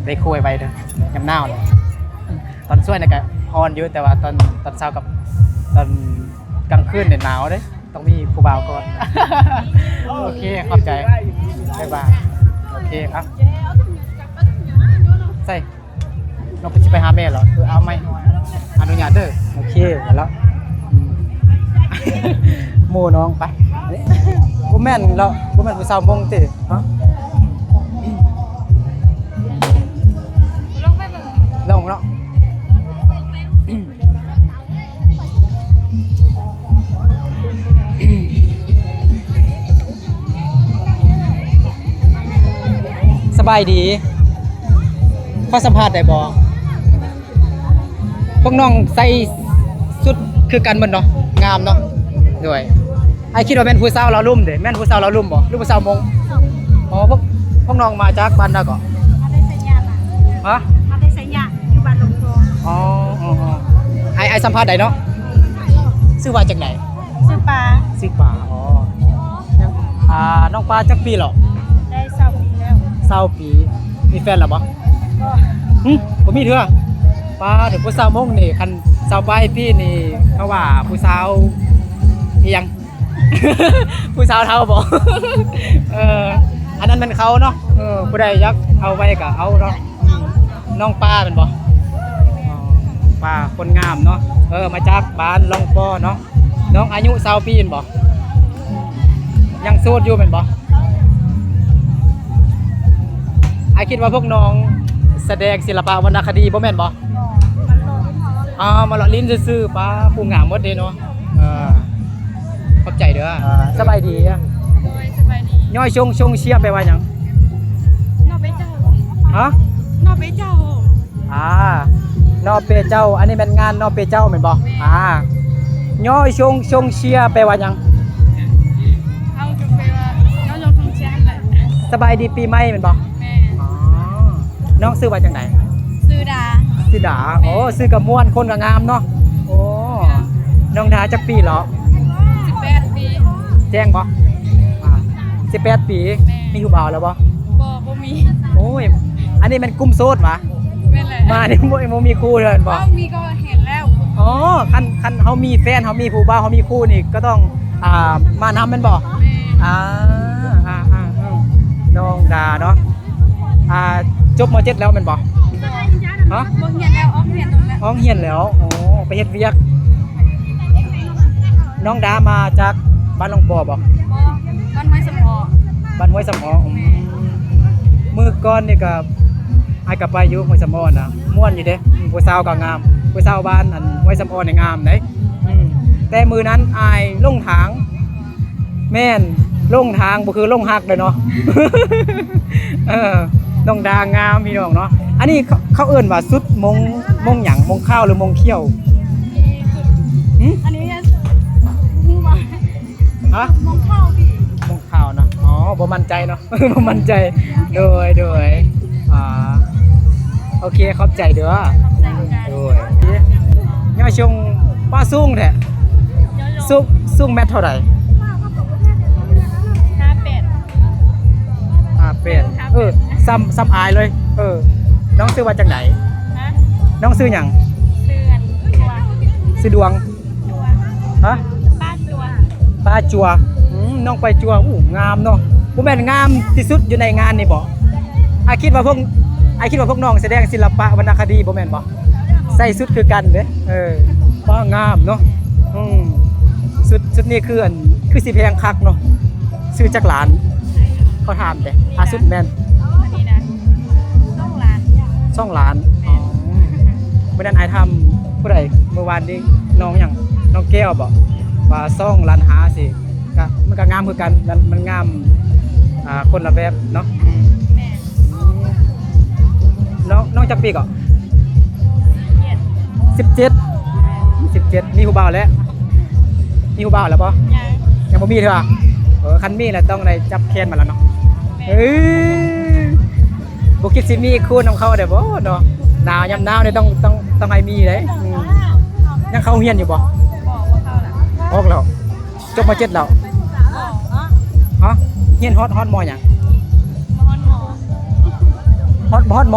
ໄດ້ຄູ່ໄວໆເດີ ຍາມໜາວນະ. ຕອນສວຍນີ້ກໍຮ້ອນຢູ່ ແຕ່ວ່າຕອນ ຕອນເຊົ້າກັບຕອນກາງຄືນນີ້ໜາວເດ້. ຕ້ອງມີຜູ້ບ່າວກ່ອນ. ໂອເຄ ຂອບໃຈ ບາຍບາຍ. ໂອເຄ ເອົາ ໃສ່ ນ້ອງເພິ່ນຊິໄປຫາແມ່ແລ້ວ. ເອີ ເອົາໃໝ່ ອະນຸຍາດເດີ. ໂອເຄ ແລ້ວ ອືມ ໝູ່ນ້ອງໄປ. ບໍ່ແມ່ນແລ້ວ ບໍ່ແມ່ນຜູ້ສາວມົ້ງຕິ? ຮະ? ລອງໄປເບິ່ງ ລອງເນາະ. ສະບາຍດີ ຂໍສຳພາດໄດ້ບໍ່? ພວກນ້ອງໃສ່ຊຸດຄືກັນໝົດເນາະ ງາມເນາະ. ໂດຍ. ອ້າຍຄິດວ່າແມ່ນຜູ້ສາວລາວລຸ່ມເດະ ແມ່ນຜູ້ສາວລາວລຸ່ມບໍ່ ຫຼືຜູ້ສາວມົ້ງ? ອໍ ພວກ ພວກນ້ອງມາຈາກບ້ານໃດເກາະ? ມາແຕ່ໄຊຍະນະ. ຮະ? ມາແຕ່ໄຊຍະ ຢູ່ບ້ານຫຼວງທອງ. ອໍ ອໍ ອໍ ອ້າຍ ອ້າຍສຳພາດໄດ້ເນາະ. ຊື່ວ່າຈັ່ງໃດ? ຊື່ປາ. ຊື່ປາ. ອໍ ອ່າ ນ້ອງປາຈັກປີແລ້ວ? ໄດ້ຊາວປີແລ້ວ. ຊາວປີ. ມີແຟນແລ້ວບໍ່? ບໍ່. ຫຶ? ບໍ່ມີເທື່ອ? ປາ ເຖິງຜູ້ສາວມົ້ງນີ້ ຄັນຊາວປາຍປີນີ້ ເຂົາວ່າຜູ້ສາວອີ່ຫຍັງ? ຜູ້ສາວເຖົ້າບໍ່? ເອີ ອັນນັ້ນແມ່ນເຂົາເນາະ. ເອີ ຜູ້ໃດຢາກເອົາໄວ້ກໍເອົາເນາະ. ອືມ ນ້ອງປາແມ່ນບໍ່? ອໍ ປາ ຄົນງາມເນາະ. ເອີ ມາຈາກບ້ານລ່ອງປໍເນາະ. ນ້ອງອາຍຸຊາວປີແມ່ນບໍ່? ຍັງໂສດຢູ່ແມ່ນບໍ່? ອ້າຍຄິດວ່າພວກນ້ອງສະແດງສິລະປະວັນນະຄະດີບໍ່ແມ່ນບໍ່? ອໍ ມາເລາະຫຼິ້ນຊື່ໆ. ປາ ຜູ້ງາມໝົດເດ້ເນາະ. ເອີ ຂອບໃຈເດີ. ເອີ ສະບາຍດີ. ໂດຍ ສະບາຍດີ. ຍ້ອຍຊົງ ຊົງເຊຍແປວ່າຫຍັງ? ນອເປເຈົ້າ. ຮະ? ນອເປເຈົ້າ. ອ່າ ນອເປເຈົ້າ. ອັນນີ້ແມ່ນງານນອເປເຈົ້າແມ່ນບໍ່? ແມ່ນ. ອ່າ ຍ້ອຍຊົງ ຊົງເຊຍແປວ່າຫຍັງ? ເຮົາກໍແປວ່າ ຍ້ອຍຊົງ ຊົງເຊຍຫັ້ນແຫຼະ. ສະບາຍດີປີໃໝ່ແມ່ນບໍ່? ແມ່ນ. ອໍ ນ້ອງຊື່ວ່າຈັ່ງໃດ? ຊື່ດາ. ຊື່ດາ. ແມ່ນ. ໂອ້ ຊື່ກໍມ່ວນ ຄົນກໍງາມເນາະ. ໂອ້ ງາມ. ນ້ອງດາຈັກປີແລ້ວ? ສິບແປດປີ. ແຈ້ງບໍ່? ອ່າ ສິບແປດປີ. ແມ່ນ. ມີຜູ້ບ່າວແລ້ວບໍ່? ບໍ່ ບໍ່ມີ. ໂອ້ຍ ອັນນີ້ແມ່ນກຸ່ມໂສດຫວາ? ແມ່ນແຫຼະ. ມານີ້ບໍ່ ບໍ່ມີຄູ່ເລີຍແມ່ນບໍ່? ເອົ້າ ມີກໍເຫັນແລ້ວ. ອໍ ອໍ ຄັນ ຄັນເຮົາມີແຟນ ເຮົາມີຜູ້ບ່າວ ເຮົາມີຄູ່ນີ້ ກໍຕ້ອງ ອ່າ ມານຳແມ່ນບໍ່? ແມ່ນ. ອ່າ ອ່າ ອ່າ ອືມ ນ້ອງດາເນາະ ອ່າ ຈົບ ມ.ເຈັດ ແລ້ວແມ່ນບໍ່? ຮະ? ບໍ່ຮຽນແລ້ວ ອອກຮຽນແລ້ວ ອອກຮຽນແລ້ວ. ອໍ ໄປເຮັດວຽກ. ນ້ອງດາມາຈາກບ້ານໜອງປໍບໍ່? ບໍ່ ບ້ານຫ້ວຍສຳອໍ. ບ້ານຫ້ວຍສຳອໍ. ອືມ ມື້ກ່ອນນີ້ກໍ ອ້າຍກໍໄປຢູ່ຫ້ວຍສຳອໍນະ ມ່ວນຢູ່ເດ້ ຜູ້ສາວກໍງາມ ຜູ້ສາວບ້ານອັນຫ້ວຍສຳອໍນີ້ງາມເດ້. ອືມ ແຕ່ມື້ນັ້ນອ້າຍຫຼົງທາງ ແມ່ນ ຫຼົງທາງ ບໍ່ຄືຫຼົງຮັກເດ້ເນາະ. ເອີ ນ້ອງດາງາມພີ່ນ້ອງເນາະ. ອັນນີ້ເຂົາ ເຂົາເອີ້ນວ່າຊຸດມົ້ງ ມົ້ງຫຍັງ? ມົ້ງຂາວ ຫຼື ມົ້ງຂຽວ? ຫຶ? ອັນນີ້ຮູ້ວ່າ ຮະ? ມົ້ງຂາວຕິ? ມົ້ງຂາວເນາະ. ອໍ ບໍ່ໝັ້ນໃຈເນາະ ບໍ່ໝັ້ນໃຈ. ໂດຍ ໂດຍ ອ່າ ໂອເຄ ຂອບໃຈເດີ້. ຂອບໃຈຄືກັນ. ໂດຍ ຍ້ອຍຊົງ ປ້າ ສູງແທ້. ສູງ ສູງແມັດເທົ່າໃດ? ຫ້າແປດ. ຫ້າແປດ. ເອີ ສ່ຳ ສ່ຳອ້າຍເລີຍ. ເອີ ນ້ອງຊື່ວ່າຈັ່ງໃດ? ຮະ? ນ້ອງຊື່ຫຍັງ? ຊື່ດວງ. ຊື່ດວງ? ຮະ? ປ້າຈົວ. ປ້າຈົວ. ອືມ ນ້ອງປ້າຈົວ. ໂອ້ ງາມເນາະ. ບໍ່ແມ່ນງາມທີ່ສຸດຢູ່ໃນງານນີ້ບໍ? ອ້າຍຄິດວ່າພວກ ອ້າຍຄິດວ່າພວກນ້ອງສະແດງສິລະປະວັນນະຄະດີບໍ່ແມ່ນບໍ? ໃສ່ຊຸດຄືກັນເດ້. ເອີ ປ້າ ງາມເນາະ. ອືມ ຊຸດ ຊຸດນີ້ຄືອັນ ຄືຊິແພງຄັກເນາະ. ຊື້ຈັກລ້ານ? ຂໍຖາມແດ່. ອ່າ ຊຸດແມ່ນ ອັນນີ້ນະ ສອງລ້ານ. ສອງລ້ານ. ອໍ ມື້ນັ້ນອ້າຍຖາມຜູ້ໃດ ມື້ວານນີ້ ນ້ອງຫຍັງ ນ້ອງແກ້ວບໍ ວ່າສອງລ້ານຫ້າຊິ ກະ ມັນກະງາມຄືກັນ ມັນ ມັນງາມ ອ່າ ຄົນລະແບບເນາະ. ອືມ ແມ່ນ. ອືມ ນ້ອງ ນ້ອງຈັກປີເກາະ? ສິບເຈັດ. ສິບເຈັດ. ມີຜູ້ບ່າວແລ້ວ? ມີຜູ້ບ່າວແລ້ວບໍ່? ຍັງ ຍັງບໍ່ມີເທື່ອ. ເອີ ຄັນມີແລ້ວຕ້ອງໄດ້ຈັບແຂນມາແລ້ວເນາະ. ແມ່ນ. ເອີ ບໍ່ຄິດຊິມີຄູ່ນຳເຂົາໄດ້ບໍ່ເນາະ? ໜາວ ຍາມໜາວນີ້ຕ້ອງ ຕ້ອງ ຕ້ອງໃຫ້ມີເດ້. ອືມ ຍັງເຂົ້າໂຮງຮຽນຢູ່ບໍ່? ບໍ່ ບໍ່ເຂົ້າລະ. ອອກແລ້ວ. ຈົບ ມ.ເຈັດ ແລ້ວ. ຮະ? ຮຽນຮອດ ຮອດ ມ.ຫຍັງ? ຮອດ ຮອດ ມ.?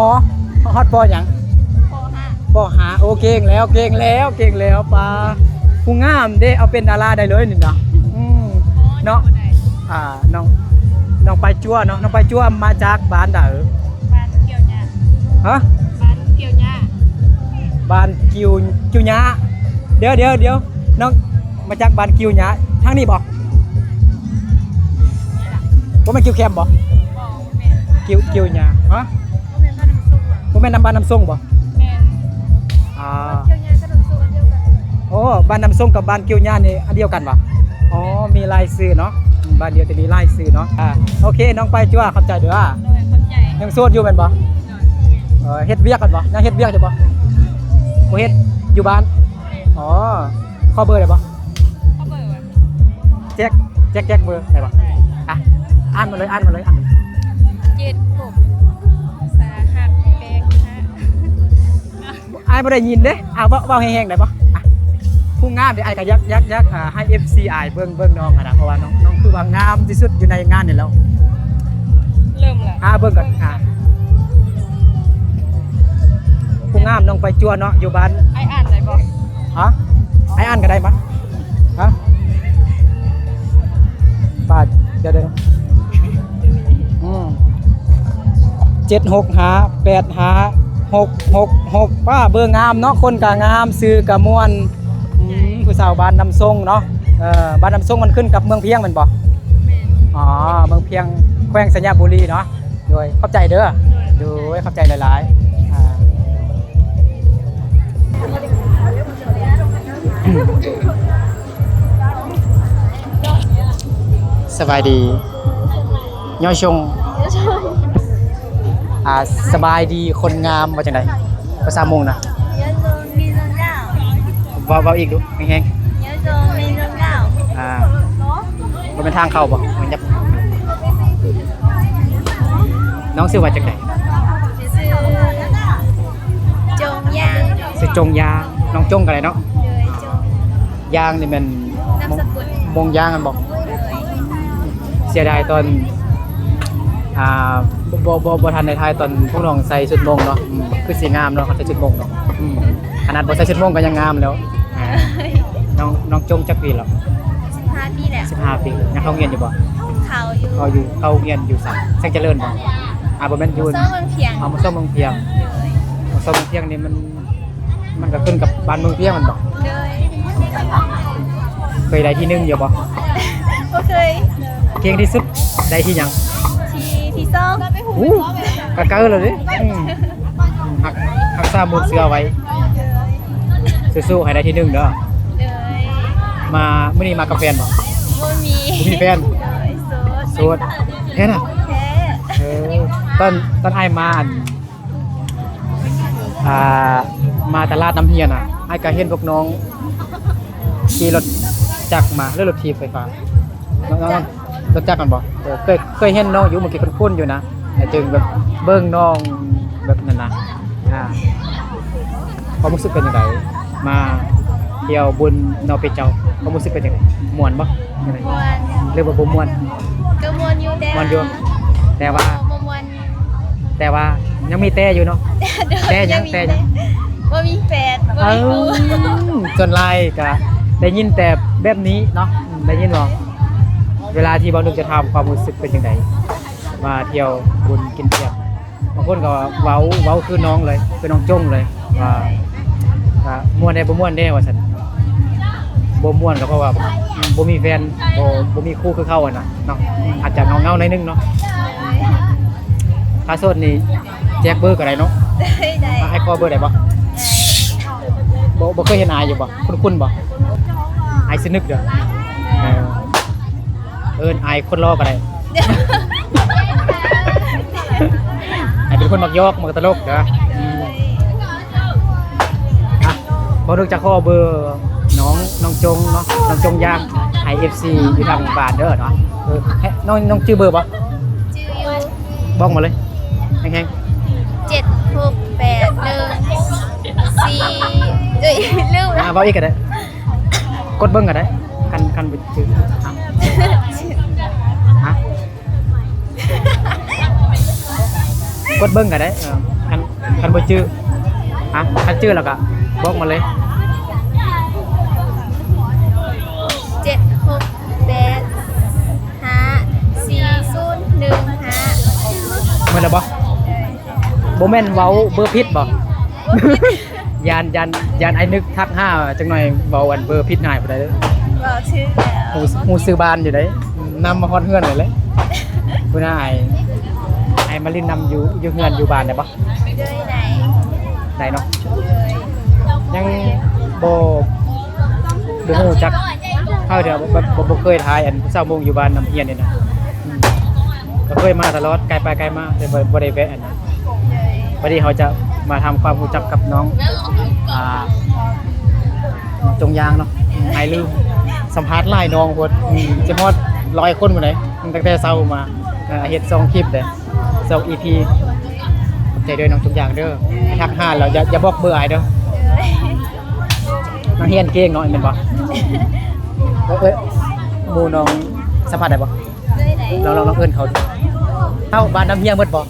ຮອດ ປ.ຫຍັງ? ປ.ຫ້າ. ປ.ຫ້າ. ໂອ້ ເກັ່ງແລ້ວ ເກັ່ງແລ້ວ ເກັ່ງແລ້ວ. ປ້າ ຜູ້ງາມເດ້ ເອົາເປັນດາລາໄດ້ເລີຍນີ້ນະ. ອືມ ເນາະ. ອ່າ ນ້ອງ ນ້ອງປາຍຈົວເນາະ. ນ້ອງປາຍຈົວມາຈາກບ້ານໃດ? ບ້ານກິວຫຍ້າ. ຮະ? ບ້ານກິວຫຍ້າ. ບ້ານກິວ ກິວຫຍ້າ. ດຽວ ດຽວ ດຽວ ນ້ອງມາຈາກບ້ານກິວຫຍ້າ ທາງນີ້ບໍ່? ບໍ່ແມ່ນກິວແຄມບໍ່? ບໍ່ ບໍ່ແມ່ນ. ກິວ ກິວຫຍ້າ. ຮະ? ບໍ່ແມ່ນບ້ານນ້ຳຊົງຫວາ? ບໍ່ແມ່ນນຳບ້ານນ້ຳຊົງບໍ່? ແມ່ນ. ອ່າ ກິວຫຍ້າກັບນ້ຳຊົງອັນດຽວກັນ. ໂອ້ ບ້ານນ້ຳຊົງກັບບ້ານກິວຫຍ້ານີ້ອັນດຽວກັນຫວາ? ອໍ ມີຫຼາຍຊື່ເນາະ. ອືມ ບ້ານດຽວແຕ່ມີຫຼາຍຊື່ເນາະ. ອ່າ ໂອເຄ ນ້ອງປາຍຈົວ ຂອບໃຈເດີ້. ໂດຍ ຂອບໃຈ. ຍັງໂສດຢູ່ແມ່ນບໍ່? ໂດຍ. ເອີ ເຮັດວຽກກັນບໍ່? ຍັງເຮັດວຽກຢູ່ບໍ່? ບໍ່ເຮັດ ຢູ່ບ້ານ. ອໍ ຂໍເບີໄດ້ບໍ່? ຂໍເບີຫວາ? ແຈກ ແຈກ ແຈກເບີໄດ້ບໍ່? ໄດ້. ອ່ະ ອ່ານມາເລີຍ ອ່ານມາເລີຍ ອ່ານມາເລີຍ. ເຈັດຫົກ ສາຫັດແປກຫາ. ອ້າຍບໍ່ໄດ້ຍິນເດ້. ອ່າ ເວົ້າ ເວົ້າແຮງໆໄດ້ບໍ່? ອ່ະ ຜູ້ງາມເດ້. ອ້າຍກໍຢາກ ຢາກ ຢາກ ອ່າ ໃຫ້ເອັຟຊີອ້າຍເບິ່ງ ເບິ່ງນ້ອງຫັ້ນນະ ເພາະວ່ານ້ອງ ນ້ອງຄືວ່າງາມທີ່ສຸດຢູ່ໃນງານນີ້ແລ້ວ. ເລີ່ມແລ້ວ. ອ່າ ເບິ່ງກ່ອນ. ອ່າ ຜູ້ງາມ ນ້ອງປາຍຈົວເນາະ ຢູ່ບ້ານ. ອ້າຍອ່ານໄດ້ບໍ່? ຮະ? ອ້າຍອ່ານກໍໄດ້ມະ. ຮະ? ປາດ ດຽວ ດຽວ ອືມ ເຈັດຫົກຫ້າ ແປດຫ້າ ຫົກຫົກຫົກ. ປ້າ ເບີງາມເນາະ ຄົນກໍງາມ ຊື່ກໍມ່ວນ. ອືມ ຜູ້ສາວບ້ານນ້ຳຊົງເນາະ. ເອີ ບ້ານນ້ຳຊົງມັນຂຶ້ນກັບເມືອງພຽງແມ່ນບໍ່? ແມ່ນ. ອໍ ເມືອງພຽງ ແຂວງໄຊຍະບູລີເນາະ. ໂດຍ ຂອບໃຈເດີ້. ໂດຍ ໂດຍ ຂອບໃຈຫຼາຍໆ. ອ່າ ສະບາຍດີ ຍ້ອຍຊົງ. ອ່າ ສະບາຍດີຄົນງາມ ວ່າຈັ່ງໃດ ພາສາມົ້ງນະ? ເວົ້າ ເວົ້າອີກດູແຮງໆ. ອ່າ ບໍ່ແມ່ນທາງເຂົ້າບໍ່? ມັນຍັບ. ນ້ອງຊື່ວ່າຈັ່ງໃດ? ຊື່ ຈົງຢາງ. ຊື່ຈົງຢາງ. ນ້ອງຈົງກໍໄດ້ເນາະ. ໂດຍ ຈົງຢາງ. ຢາງນີ້ແມ່ນ ນາມສະກຸນ ມົງຢາງຫັ້ນບໍ່? ໂດຍ. ເສຍດາຍຕອນ ອ່າ ບໍ່ ບໍ່ ບໍ່ ບໍ່ທັນໄດ້ຖ່າຍຕອນພວກນ້ອງໃສ່ຊຸດມົ້ງເນາະ. ອືມ ຄືຊິງາມເນາະ ຄັນໃສ່ຊຸດມົ້ງເນາະ. ອືມ ຂະໜາດບໍ່ໃສ່ຊຸດມົ້ງກໍຍັງງາມແລ້ວ. ນ້ອງ ນ້ອງຈົງຈັກປີແລ້ວ? ສິບຫ້າປີແລ້ວ. ສິບຫ້າປີ. ຍັງເຂົ້າໂຮງຮຽນຢູ່ບໍ່? ເຂົ້າຢູ່. ເຂົ້າຢູ່. ເຂົ້າໂຮງຮຽນຢູ່ໃສ? ແສງຈະເລີນບໍ່? ອ່າ ບໍ່ແມ່ນຢູ່ ໂຮງຮຽນເມືອງພຽງ. ອໍ ໂຮງຮຽນເມືອງພຽງ. ໂດຍ. ໂຮງຮຽນເມືອງພຽງນີ້ມັນ ມັນກໍຂຶ້ນກັບບ້ານເມືອງພຽງແມ່ນບໍ່? ໂດຍ. ເຄີຍໄດ້ທີໜຶ່ງຢູ່ບໍ່? ບໍ່ເຄີຍ. ເກັ່ງທີ່ສຸດໄດ້ທີຫຍັງ? ທີ ທີສອງ. ໂອ້ ກະເກີແລ້ວເດ້. ອືມ ຮັກ ຮັກສາມູນເຊື່ອໄວ້. ໂດຍ. ສູ້ໆ ໃຫ້ໄດ້ທີໜຶ່ງເດີ. ໂດຍ. ມາ ມື້ນີ້ມາກັບແຟນບໍ່? ບໍ່ມີ. ບໍ່ມີແຟນ. ໂດຍ. ໂສດ. ໂສດ. ແທ້ນະ? ແທ້. ເອີ ຕອນ ຕອນອ້າຍມາ ອັນ ອ່າ ມາຕະຫຼາດນ້ຳຮຽນນະ ອ້າຍກໍເຫັນພວກນ້ອງຂີ່ລົດຈັກມາ ຫຼືລົດຖີບໄຟຟ້າເນາະ. ລົດຈັກຫັ້ນບໍ່? ເອີ ເຄີຍ ເຄີຍເຫັນນ້ອງຢູ່ ເມື່ອກີ້ຄຸ້ນໆຢູ່ນະ ແຕ່ຈຶ່ງແບບເບິ່ງນ້ອງແບບນັ້ນນະ. ອ່າ ຄວາມຮູ້ສຶກເປັນຈັ່ງໃດ ມາທ່ຽວບຸນນອເປເຈົ້າ? ຄວາມຮູ້ສຶກເປັນຈັ່ງໃດ? ມ່ວນບໍ່? ມ່ວນ. ຫຼືວ່າບໍ່ມ່ວນ? ກໍມ່ວນຢູ່ ແຕ່ ມ່ວນຢູ່ ແຕ່ວ່າ ບໍ່ ບໍ່ມ່ວນ. ແຕ່ວ່າຍັງມີແຕ່ຢູ່ເນາະ. ໂດຍ. ແຕ່ຫຍັງ? ຍັງມີແຕ່ ແຕ່ຫຍັງ? ບໍ່ມີແຟນ ບໍ່ມີຄູ່. ເອີ ສ່ວນຫຼາຍກະໄດ້ຍິນແຕ່ແບບນີ້ເນາະ. ໄດ້ຍິນບໍ່? ເວລາທີ່ບ່າວໜຶ່ງຈະຖາມຄວາມຮູ້ສຶກເປັນຈັ່ງໃດ ມາທ່ຽວບຸນກິນຈຽບ ບາງຄົນກໍເວົ້າ ເວົ້າຄືນ້ອງເລີຍ ຄືນ້ອງຈົງເລີຍ ວ່າ ວ່າມ່ວນແດ່ບໍ່ມ່ວນແດ່ວ່າຊັ້ນ. ບໍ່ມ່ວນກໍເພາະວ່າ ອືມ ບໍ່ມີແຟນ ບໍ່ ບໍ່ມີຄູ່ຄືເຂົາຫັ້ນນະເນາະ. ອືມ ອາດຈະເຫງົາໆໜ້ອຍໜຶ່ງເນາະ. ຖ້າໂສດນີ້ແຈກເບີກໍໄດ້ເນາະ. ໄດ້ ໄດ້. ອ້າຍຂໍເບີໄດ້ບໍ່? ໄດ້. ບໍ່ ບໍ່ເຄີຍເຫັນອ້າຍຢູ່ບໍ່? ຄຸ້ນໆບໍ່? ອ້າຍຊື່ນຶກເດີ. ເອີ ເອີ້ນອ້າຍຄົນຫຼໍ່ກໍໄດ້. ອ້າຍເປັນຄົນມັກຢອກ ມັກຕະຫຼົກເດີ. ອືມ ອ່ະ ຂໍເລີກຈະຂໍເບີນ້ອງ ນ້ອງຈົງເນາະ ນ້ອງຈົງຢາກໃຫ້ເອັຟຊີຢູ່ທາງບ້ານເດີເນາະ. ເອີ ໃຫ້ນ້ອງ ນ້ອງຈື່ເບີບໍ່? ຈື່ຢູ່. ບອກມາເລີຍ ແຮງໆ. ເຈັດຫົກແປດໜຶ່ງສີ່ ເອີຍ ລືມລະ. ອ່າ ເວົ້າອີກກໍໄດ້ ກົດເບິ່ງກໍໄດ້ ຄັນ ຄັນບໍ່ຈື່. ຮະ? ກົດເບິ່ງກໍໄດ້ ເອີ ຄັນ ຄັນບໍ່ຈື່. ຮະ? ຄັນຈື່ແລ້ວກໍບອກມາເລີຍ. ເຈັດຫົກແປດຫ້າສີ່ສູນໜຶ່ງຫ້າ. ໝົດແລ້ວບໍ່? ເອີ ບໍ່ແມ່ນເວົ້າເບີຜິດບໍ່? ຢ້ານ ຢ້ານ ຢ້ານອ້າຍນຶກທັກຫາ ຈັກໜ້ອຍເວົ້າອັນເບີຜິດຫາຍຜູ້ໃດເດີ. ເວົ້າຖືກແລ້ວ ຮູ້ ຮູ້ຊື່ບ້ານຢູ່ເດ້. ນຳມາຮອດເຮືອນເລີຍແຫຼະ. ຜູ້ໜ້າອ້າຍ ອ້າຍມາຫຼິ້ນນຳຢູ່ ຢູ່ເຮືອນຢູ່ບ້ານໄດ້ບໍ່? ໂດຍ ໄດ້ ໄດ້ເນາະ. ໂດຍ ຍັງບໍ່ ບໍ່ຮູ້ຈັກເຂົາເທື່ອ ແບບ ບໍ່ ບໍ່ເຄີຍຖ່າຍອັນຜູ້ສາວມົ້ງຢູ່ບ້ານນ້ຳຮຽນນີ້ນະ. ອືມ ກໍເຄີຍມາຕະຫຼອດ ໃກ້ໄປໃກ້ມາ ແຕ່ບໍ່ ບໍ່ໄດ້ແວະ ບາດນີ້ເຮົາຈະມາທຳຄວາມຮູ້ຈັກກັບນ້ອງ ອ່າ ນ້ອງຈົງຢາງເນາະ. ອ້າຍລືມ ສຳພາດຫຼາຍນ້ອງໂພດ ອືມ ຊິຮອດຮ້ອຍຄົນພຸ້ນໃດ໋ ຕັ້ງແຕ່ເຊົ້າມາ. ເອີ ເຮັດສອງຄລິບເດ້ ສອງອີພີ. ຂອບໃຈເດີນ້ອງຈົງຢາງເດີ. ທັກຫາແລ້ວຢ່າ ຢ່າບອກເບີອ້າຍເດີ. ນັກຮຽນເກັ່ງເນາະ ແມ່ນບໍ່? ເອີ ເອີ ໝູ່ນ້ອງສຳພາດໄດ້ບໍ່? ລອງ ລອງ ລອງເອີ້ນເຂົາດູ. ເອົ້າ ບ້ານນ້ຳຮຽງໝົດບໍ່?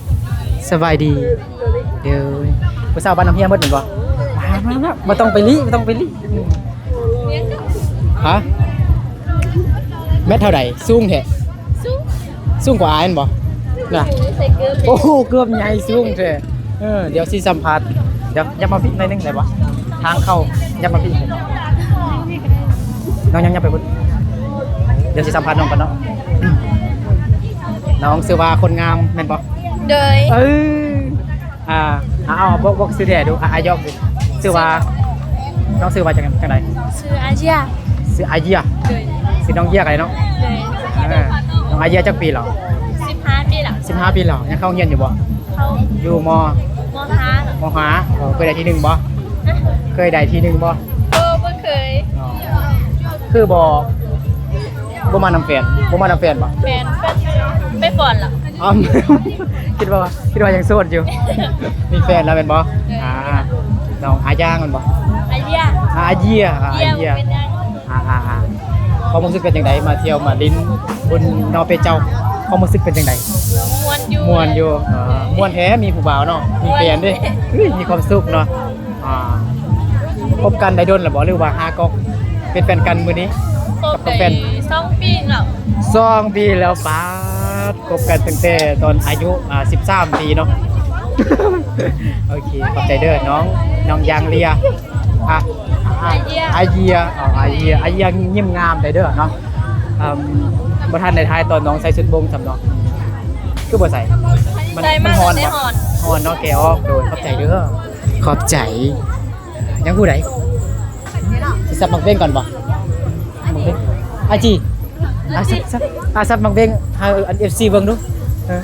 ສະບາຍດີ. ໂດຍ ຜູ້ສາວບ້ານນ້ຳຮຽງໝົດແມ່ນບໍ່? ມາ ມາ ມາ ບໍ່ຕ້ອງໄປລີ້ ບໍ່ຕ້ອງໄປລີ້. ຮະ? ແມັດເທົ່າໃດ? ສູງແທ້? ສູງ ສູງກວ່າອ້າຍແມ່ນບໍ່? ນະ ໃສ່ເກີບ. ໂອ້ໂຫ ເກີບໃຫຍ່ ສູງແທ້. ເອີ ດຽວຊິສຳພາດ ດຽວ ຫຍັບມາພີ້ໜ້ອຍໜຶ່ງໄດ້ບໍ່? ທາງເຂົ້າ ຫຍັບມາພີ້. ນ້ອງ ຫຍັບ ຫຍັບໄປພຸ້ນ. ດຽວຊິສຳພາດນ້ອງກ່ອນເນາະ. ນ້ອງຊື່ວ່າຄົນງາມແມ່ນບໍ່? ໂດຍ. ເອີ ອ່າ ເອົາ ເອົາ ບອກ ບອກຊື່ແທ້ດູ. ອ່າ ຢອກ ຊື່ວ່າ ນ້ອງຊື່ວ່າຈັ່ງ ຈັ່ງໃດ? ຊື່ອາເຢຍ. ຊື່ອາເຢຍ. ໂດຍ. ຊື່ນ້ອງເຢຍກໍໄດ້ເນາະ. ໂດຍ. ເອີ ນ້ອງອາເຢຍຈັກປີແລ້ວ? ສິບຫ້າປີແລ້ວ. ສິບຫ້າປີແລ້ວ. ຍັງເຂົ້າໂຮງຮຽນຢູ່ບໍ່? ເຂົ້າ. ຢູ່ ມ. ມ.ຫ້າ. ມ.ຫ້າ. ເອີ ເຄີຍໄດ້ທີໜຶ່ງບໍ່? ຮະ? ເຄີຍໄດ້ທີໜຶ່ງບໍ່? ບໍ່ ບໍ່ເຄີຍ. ອໍ ຄືບໍ່ ບໍ່ມານຳແຟນ? ບໍ່ມານຳແຟນບໍ່? ແຟນ ແຟນໄປຟ້ອນແລ້ວ. ອໍ ຄິດວ່າ ຄິດວ່າຍັງໂສດຢູ່. ມີແຟນແລ້ວແມ່ນບໍ່? ເອີ ອ່າ ນ້ອງອາຢາງແມ່ນບໍ່? ອາເຢຍ. ອາເຢຍ ອາເຢຍ. ເຢຍ ເປັນຫຍັງ? ອ່າໆໆ ຄວາມຮູ້ສຶກເປັນຈັ່ງໃດ ມາທ່ຽວມາຫຼິ້ນບຸນນໍເປເຈົ້າ? ຄວາມຮູ້ສຶກເປັນຈັ່ງໃດ? ມ່ວນຢູ່. ມ່ວນຢູ່. ເອີ ມ່ວນແທ້ ມີຜູ້ບ່າວເນາະ ມີແຟນເດ້. ເຮີ້ຍ ມີຄວາມສຸກເນາະ. ອ່າ ຄົບກັນໄດ້ດົນແລ້ວບໍ່ ຫຼືວ່າຫາກໍເປັນແຟນກັນມື້ນີ້? ຄົບໄດ້ສອງປີແລ້ວ. ສອງປີແລ້ວ. ປາດ ຄົບກັນຕັ້ງແຕ່ຕອນອາຍຸ ອ່າ ສິບສາມປີເນາະ. ໂອເຄ ຂອບໃຈເດີນ້ອງ ນ້ອງຢາງເລຍ. ອ່ະ ອາເຢຍ ອາເຢຍ ອໍ ອາເຢຍ ອາເຢຍຍິ້ມງາມໄດ້ເດີເນາະ. ອືມ ບໍ່ທັນໄດ້ຖ່າຍຕອນນ້ອງໃສ່ຊຸດບົງຊ້ຳເນາະ. ຄືບໍ່ໃສ່? ມັນ ໃສ່ ມັນຮ້ອນບໍ່? ຮ້ອນ ຮ້ອນເນາະ ແກະອອກ. ໂດຍ ຂອບໃຈເດີ ຂອບໃຈ. ຍັງຜູ້ໃດ? ຊິສັບໝາກເບັງກ່ອນບໍ່? ໝາກເບັງ ອາຈີ ອາ ສັບ ສັບ ອາ ສັບໝາກເບັງໃຫ້ອັນ ເອັຟຊີ ເບິ່ງດູ. ເອີ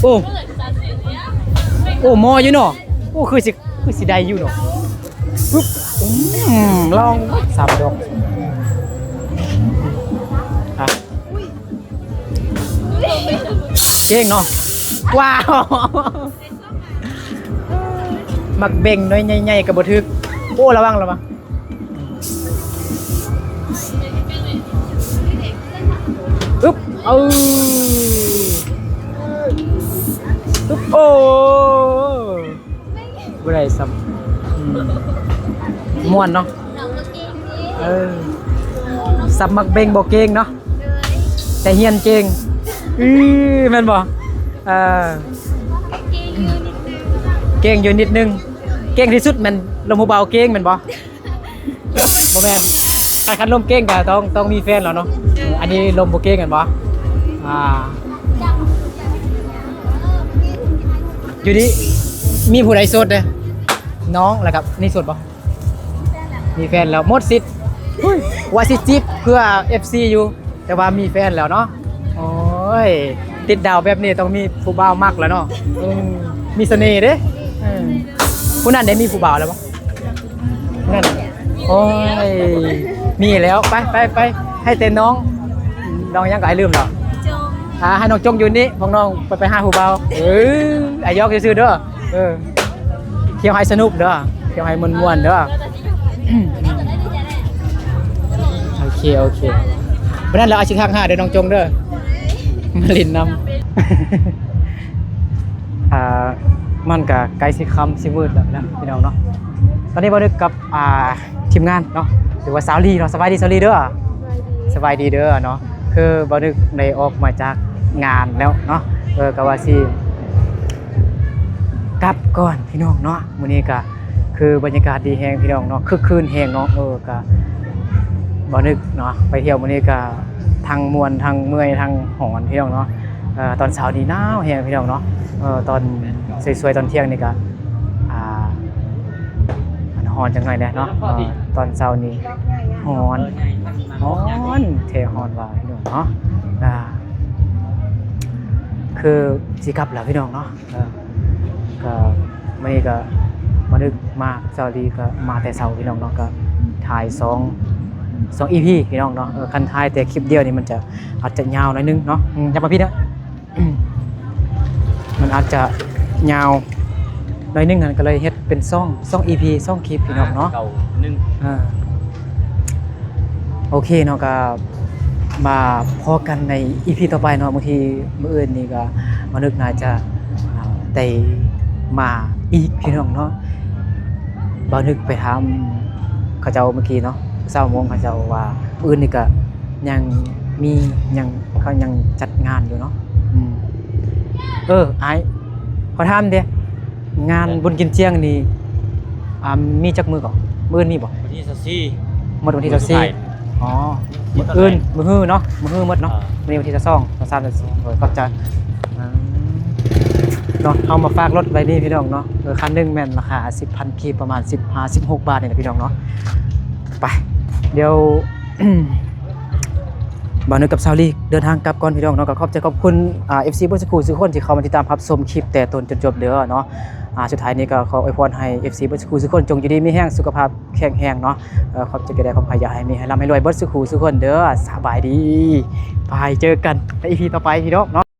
ໂອ້ ໂອ້ ໝໍຢູ່ເນາະ. ໂອ້ ຄືຊິ ຄືຊິໄດ້ຢູ່ເນາະ. ປຶບ ອືມ ລອງສາມດອກ. ອ່ະ ເກັ່ງເນາະ. ວ້າວ ໝາກເບັງໜ່ວຍໃຫຍ່ໆກໍບໍ່ຖືກ. ໂອ້ ລະວັງ ລະວັງ. ອຶບ ເອີ ອຶບ ໂອ້ ບໍ່ໄດ້ຊ້ຳ. ອືມ ມ່ວນເນາະ. ເອີ ສັບໝາກເບັງບໍ່ເກັ່ງເນາະ ແຕ່ຮຽນເກັ່ງ. ອື ແມ່ນບໍ່? ເອີ ເກັ່ງຢູ່ນິດໜຶ່ງ. ເກັ່ງທີ່ສຸດແມ່ນລົມຜູ້ບ່າວເກັ່ງແມ່ນບໍ່? ບໍ່ແມ່ນ ຄັນ ຄັນລົມເກັ່ງກໍຕ້ອງ ຕ້ອງມີແຟນແລ້ວເນາະ. ເອີ ອັນນີ້ລົມບໍ່ເກັ່ງແມ່ນບໍ່? ອ່າ ຢູ່ນີ້ມີຜູ້ໃດໂສດເດ້? ນ້ອງ ແລ້ວກໍນີ້ໂສດບໍ່? ມີແຟນແລ້ວ ໝົດສິດ. ວ່າຊິຈີບເພື່ອ ເອັຟຊີ ຢູ່ ແຕ່ວ່າມີແຟນແລ້ວເນາະ. ໂອ້ຍ ຕິດດາວແບບນີ້ຕ້ອງມີຜູ້ບ່າວມັກແລ້ວເນາະ. ເອີ ມີສະເໜ່ເດ້. ເອີ ຜູ້ນັ້ນໄດ້ມີຜູ້ບ່າວແລ້ວບໍ່? ນັ້ນ ໂອ້ຍ ມີແລ້ວ. ໄປ ໄປ ໄປ ໃຫ້ແຕ່ນ້ອງ ນ້ອງຫຍັງກໍ ອ້າຍລືມແລ້ວ. ຈົງ ອ່າ ໃຫ້ນ້ອງຈົງຢູ່ນີ້ ພວກນ້ອງໄປ ໄປຫາຜູ້ບ່າວ. ເອີ ອ້າຍຢອກຊື່ໆເດີ. ເອີ ທ່ຽວໃຫ້ສະໜຸກເດີ ທ່ຽວໃຫ້ມ່ວນໆເດີ. ໂອເຄ ໂອເຄ ມື້ນັ້ນລະອ້າຍຊິທັກຫາເດີ ນ້ອງຈົງເດີ ມາຫຼິ້ນນຳ. ອ່າ ມັນກະໃກ້ຊິຄ່ຳຊິມືດແລ້ວນະ ພີ່ນ້ອງເນາະ. ຕອນນີ້ບ່າວນຶກກັບ ອ່າ ທີມງານເນາະ ຫຼືວ່າສາວລີເນາະ. ສະບາຍດີສາວລີເດີ. ສະບາຍດີ ສະບາຍດີເດີເນາະ. ຄືບ່າວນຶກໄດ້ອອກມາຈາກງານແລ້ວເນາະ ເອີ ກະວ່າຊິກັບກ່ອນ ພີ່ນ້ອງເນາະ. ມື້ນີ້ກະຄືບັນຍາກາດດີແຮງ ພີ່ນ້ອງເນາະ ຄຶກຄື້ນແຮງເນາະ. ເອີ ກະບ່າວນຶກເນາະ ໄປທ່ຽວມື້ນີ້ກະທັງມ່ວນ ທັງເມື່ອຍ ທັງຮ້ອນ ພີ່ນ້ອງເນາະ. ເອີ ຕອນເຊົ້ານີ້ໜາວແຮງ ພີ່ນ້ອງເນາະ. ເອີ ຕອນສວຍໆຕອນທ່ຽງນີ້ກະ ອ່າ ອັນຮ້ອນຈັກໜ້ອຍແດ່ເນາະ. ເອີ ຕອນເຊົ້ານີ້ຮ້ອນ ຮ້ອນແທ້ ຮ້ອນວ່າ ພີ່ນ້ອງເນາະ. ອ່າ ຄືຊິກັບແລ້ວ ພີ່ນ້ອງເນາະ. ເອີ ກະມື້ນີ້ກະມາດຶກມາ ສາວລີກະມາແຕ່ເຊົ້າ ພີ່ນ້ອງເນາະ. ກະຖ່າຍສອງ ສອງອີພີ ພີ່ນ້ອງເນາະ. ເອີ ຄັນຖ່າຍແຕ່ຄລິບດຽວນີ້ມັນຈະ ອາດຈະຍາວໜ້ອຍໜຶ່ງເນາະ. ອືມ ຢ່າມາພີດເດີ ມັນອາດຈະຍາວໜ້ອຍໜຶ່ງຫັ້ນ ກະເລີຍເຮັດເປັນສອງ ສອງອີພີ ສອງຄລິບ ພີ່ນ້ອງເນາະ. ເກົ້າໜຶ່ງ ອ່າ ໂອເຄເນາະ ກະມາພໍ້ກັນໃນອີພີຕໍ່ໄປເນາະ. ບາງທີມື້ອື່ນນີ້ກະບ່າວນຶກໜ້າຈະ ອ່າ ໄດ້ມາອີກ ພີ່ນ້ອງເນາະ. ບ່າວນຶກໄປຖາມເຂົາເຈົ້າມື້ກີ້ເນາະ ຊາວມົ້ງເຂົາເຈົ້າວ່າມື້ອື່ນນີ້ກະຍັງມີ ຍັງ ເຂົາຍັງຈັດງານຢູ່ເນາະ. ອືມ ເອີ ອ້າຍ ຂໍຖາມເດ ງານບຸນກິນຈຽງນີ້ ອ່າ ມີຈັກມື້ເກາະ? ມື້ອື່ນມີບໍ່? ວັນທີຊາວສີ່ ໝົດວັນທີຊາວສີ່. ອໍ ມື້ອື່ນ ມື້ຮືເນາະ ມື້ຮືໝົດເນາະ. ມື້ນີ້ວັນທີຊາວສອງ ຊາວສາມ ຊາວສີ່. ໂອ້ຍ ຂອບໃຈ. ອ່າ ເນາະ ເຮົາມາຝາກລົດໄວ້ນີ້ ພີ່ນ້ອງເນາະ. ເອີ ຄັນໜຶ່ງແມ່ນລາຄາສິບພັນກີບ ປະມານສິບຫ້າ ສິບຫົກບາດນີ້ແຫຼະ ພີ່ນ້ອງເນາະ. ໄປ ດຽວ ບ່າວນຶກກັບສາວລີເດີນທາງກັບກ່ອນ ພີ່ນ້ອງເນາະ. ກໍຂອບໃຈຂອບຄຸນ ອ່າ ເອັຟຊີ ເບິດສູ່ຜູ້ສູ່ຄົນທີ່ເຂົ້າມາຕິດຕາມຮັບຊົມຄລິບແຕ່ຕົ້ນຈົນຈົບເດີເນາະ. ອ່າ ສຸດທ້າຍນີ້ກໍຂໍອວຍພອນໃຫ້ ເອັຟຊີ ເບິດສູ່ຜູ້ສູ່ຄົນ ຈົ່ງຢູ່ດີມີແຮງ ສຸຂະພາບແຂງແຮງເນາະ. ເອີ ຂອບໃຈ ເປັນໃດຂອບໃຈ ຢາກໃຫ້ມີໃຫ້ລ່ຳໃຫ້ລວຍເບິດສູ່ຜູ້ສູ່ຄົນເດີ. ສະບາຍດີ ບາຍ ເຈີກັນໃນອີພີຕໍ່ໄປ ພີ່ນ້ອງເນາະ.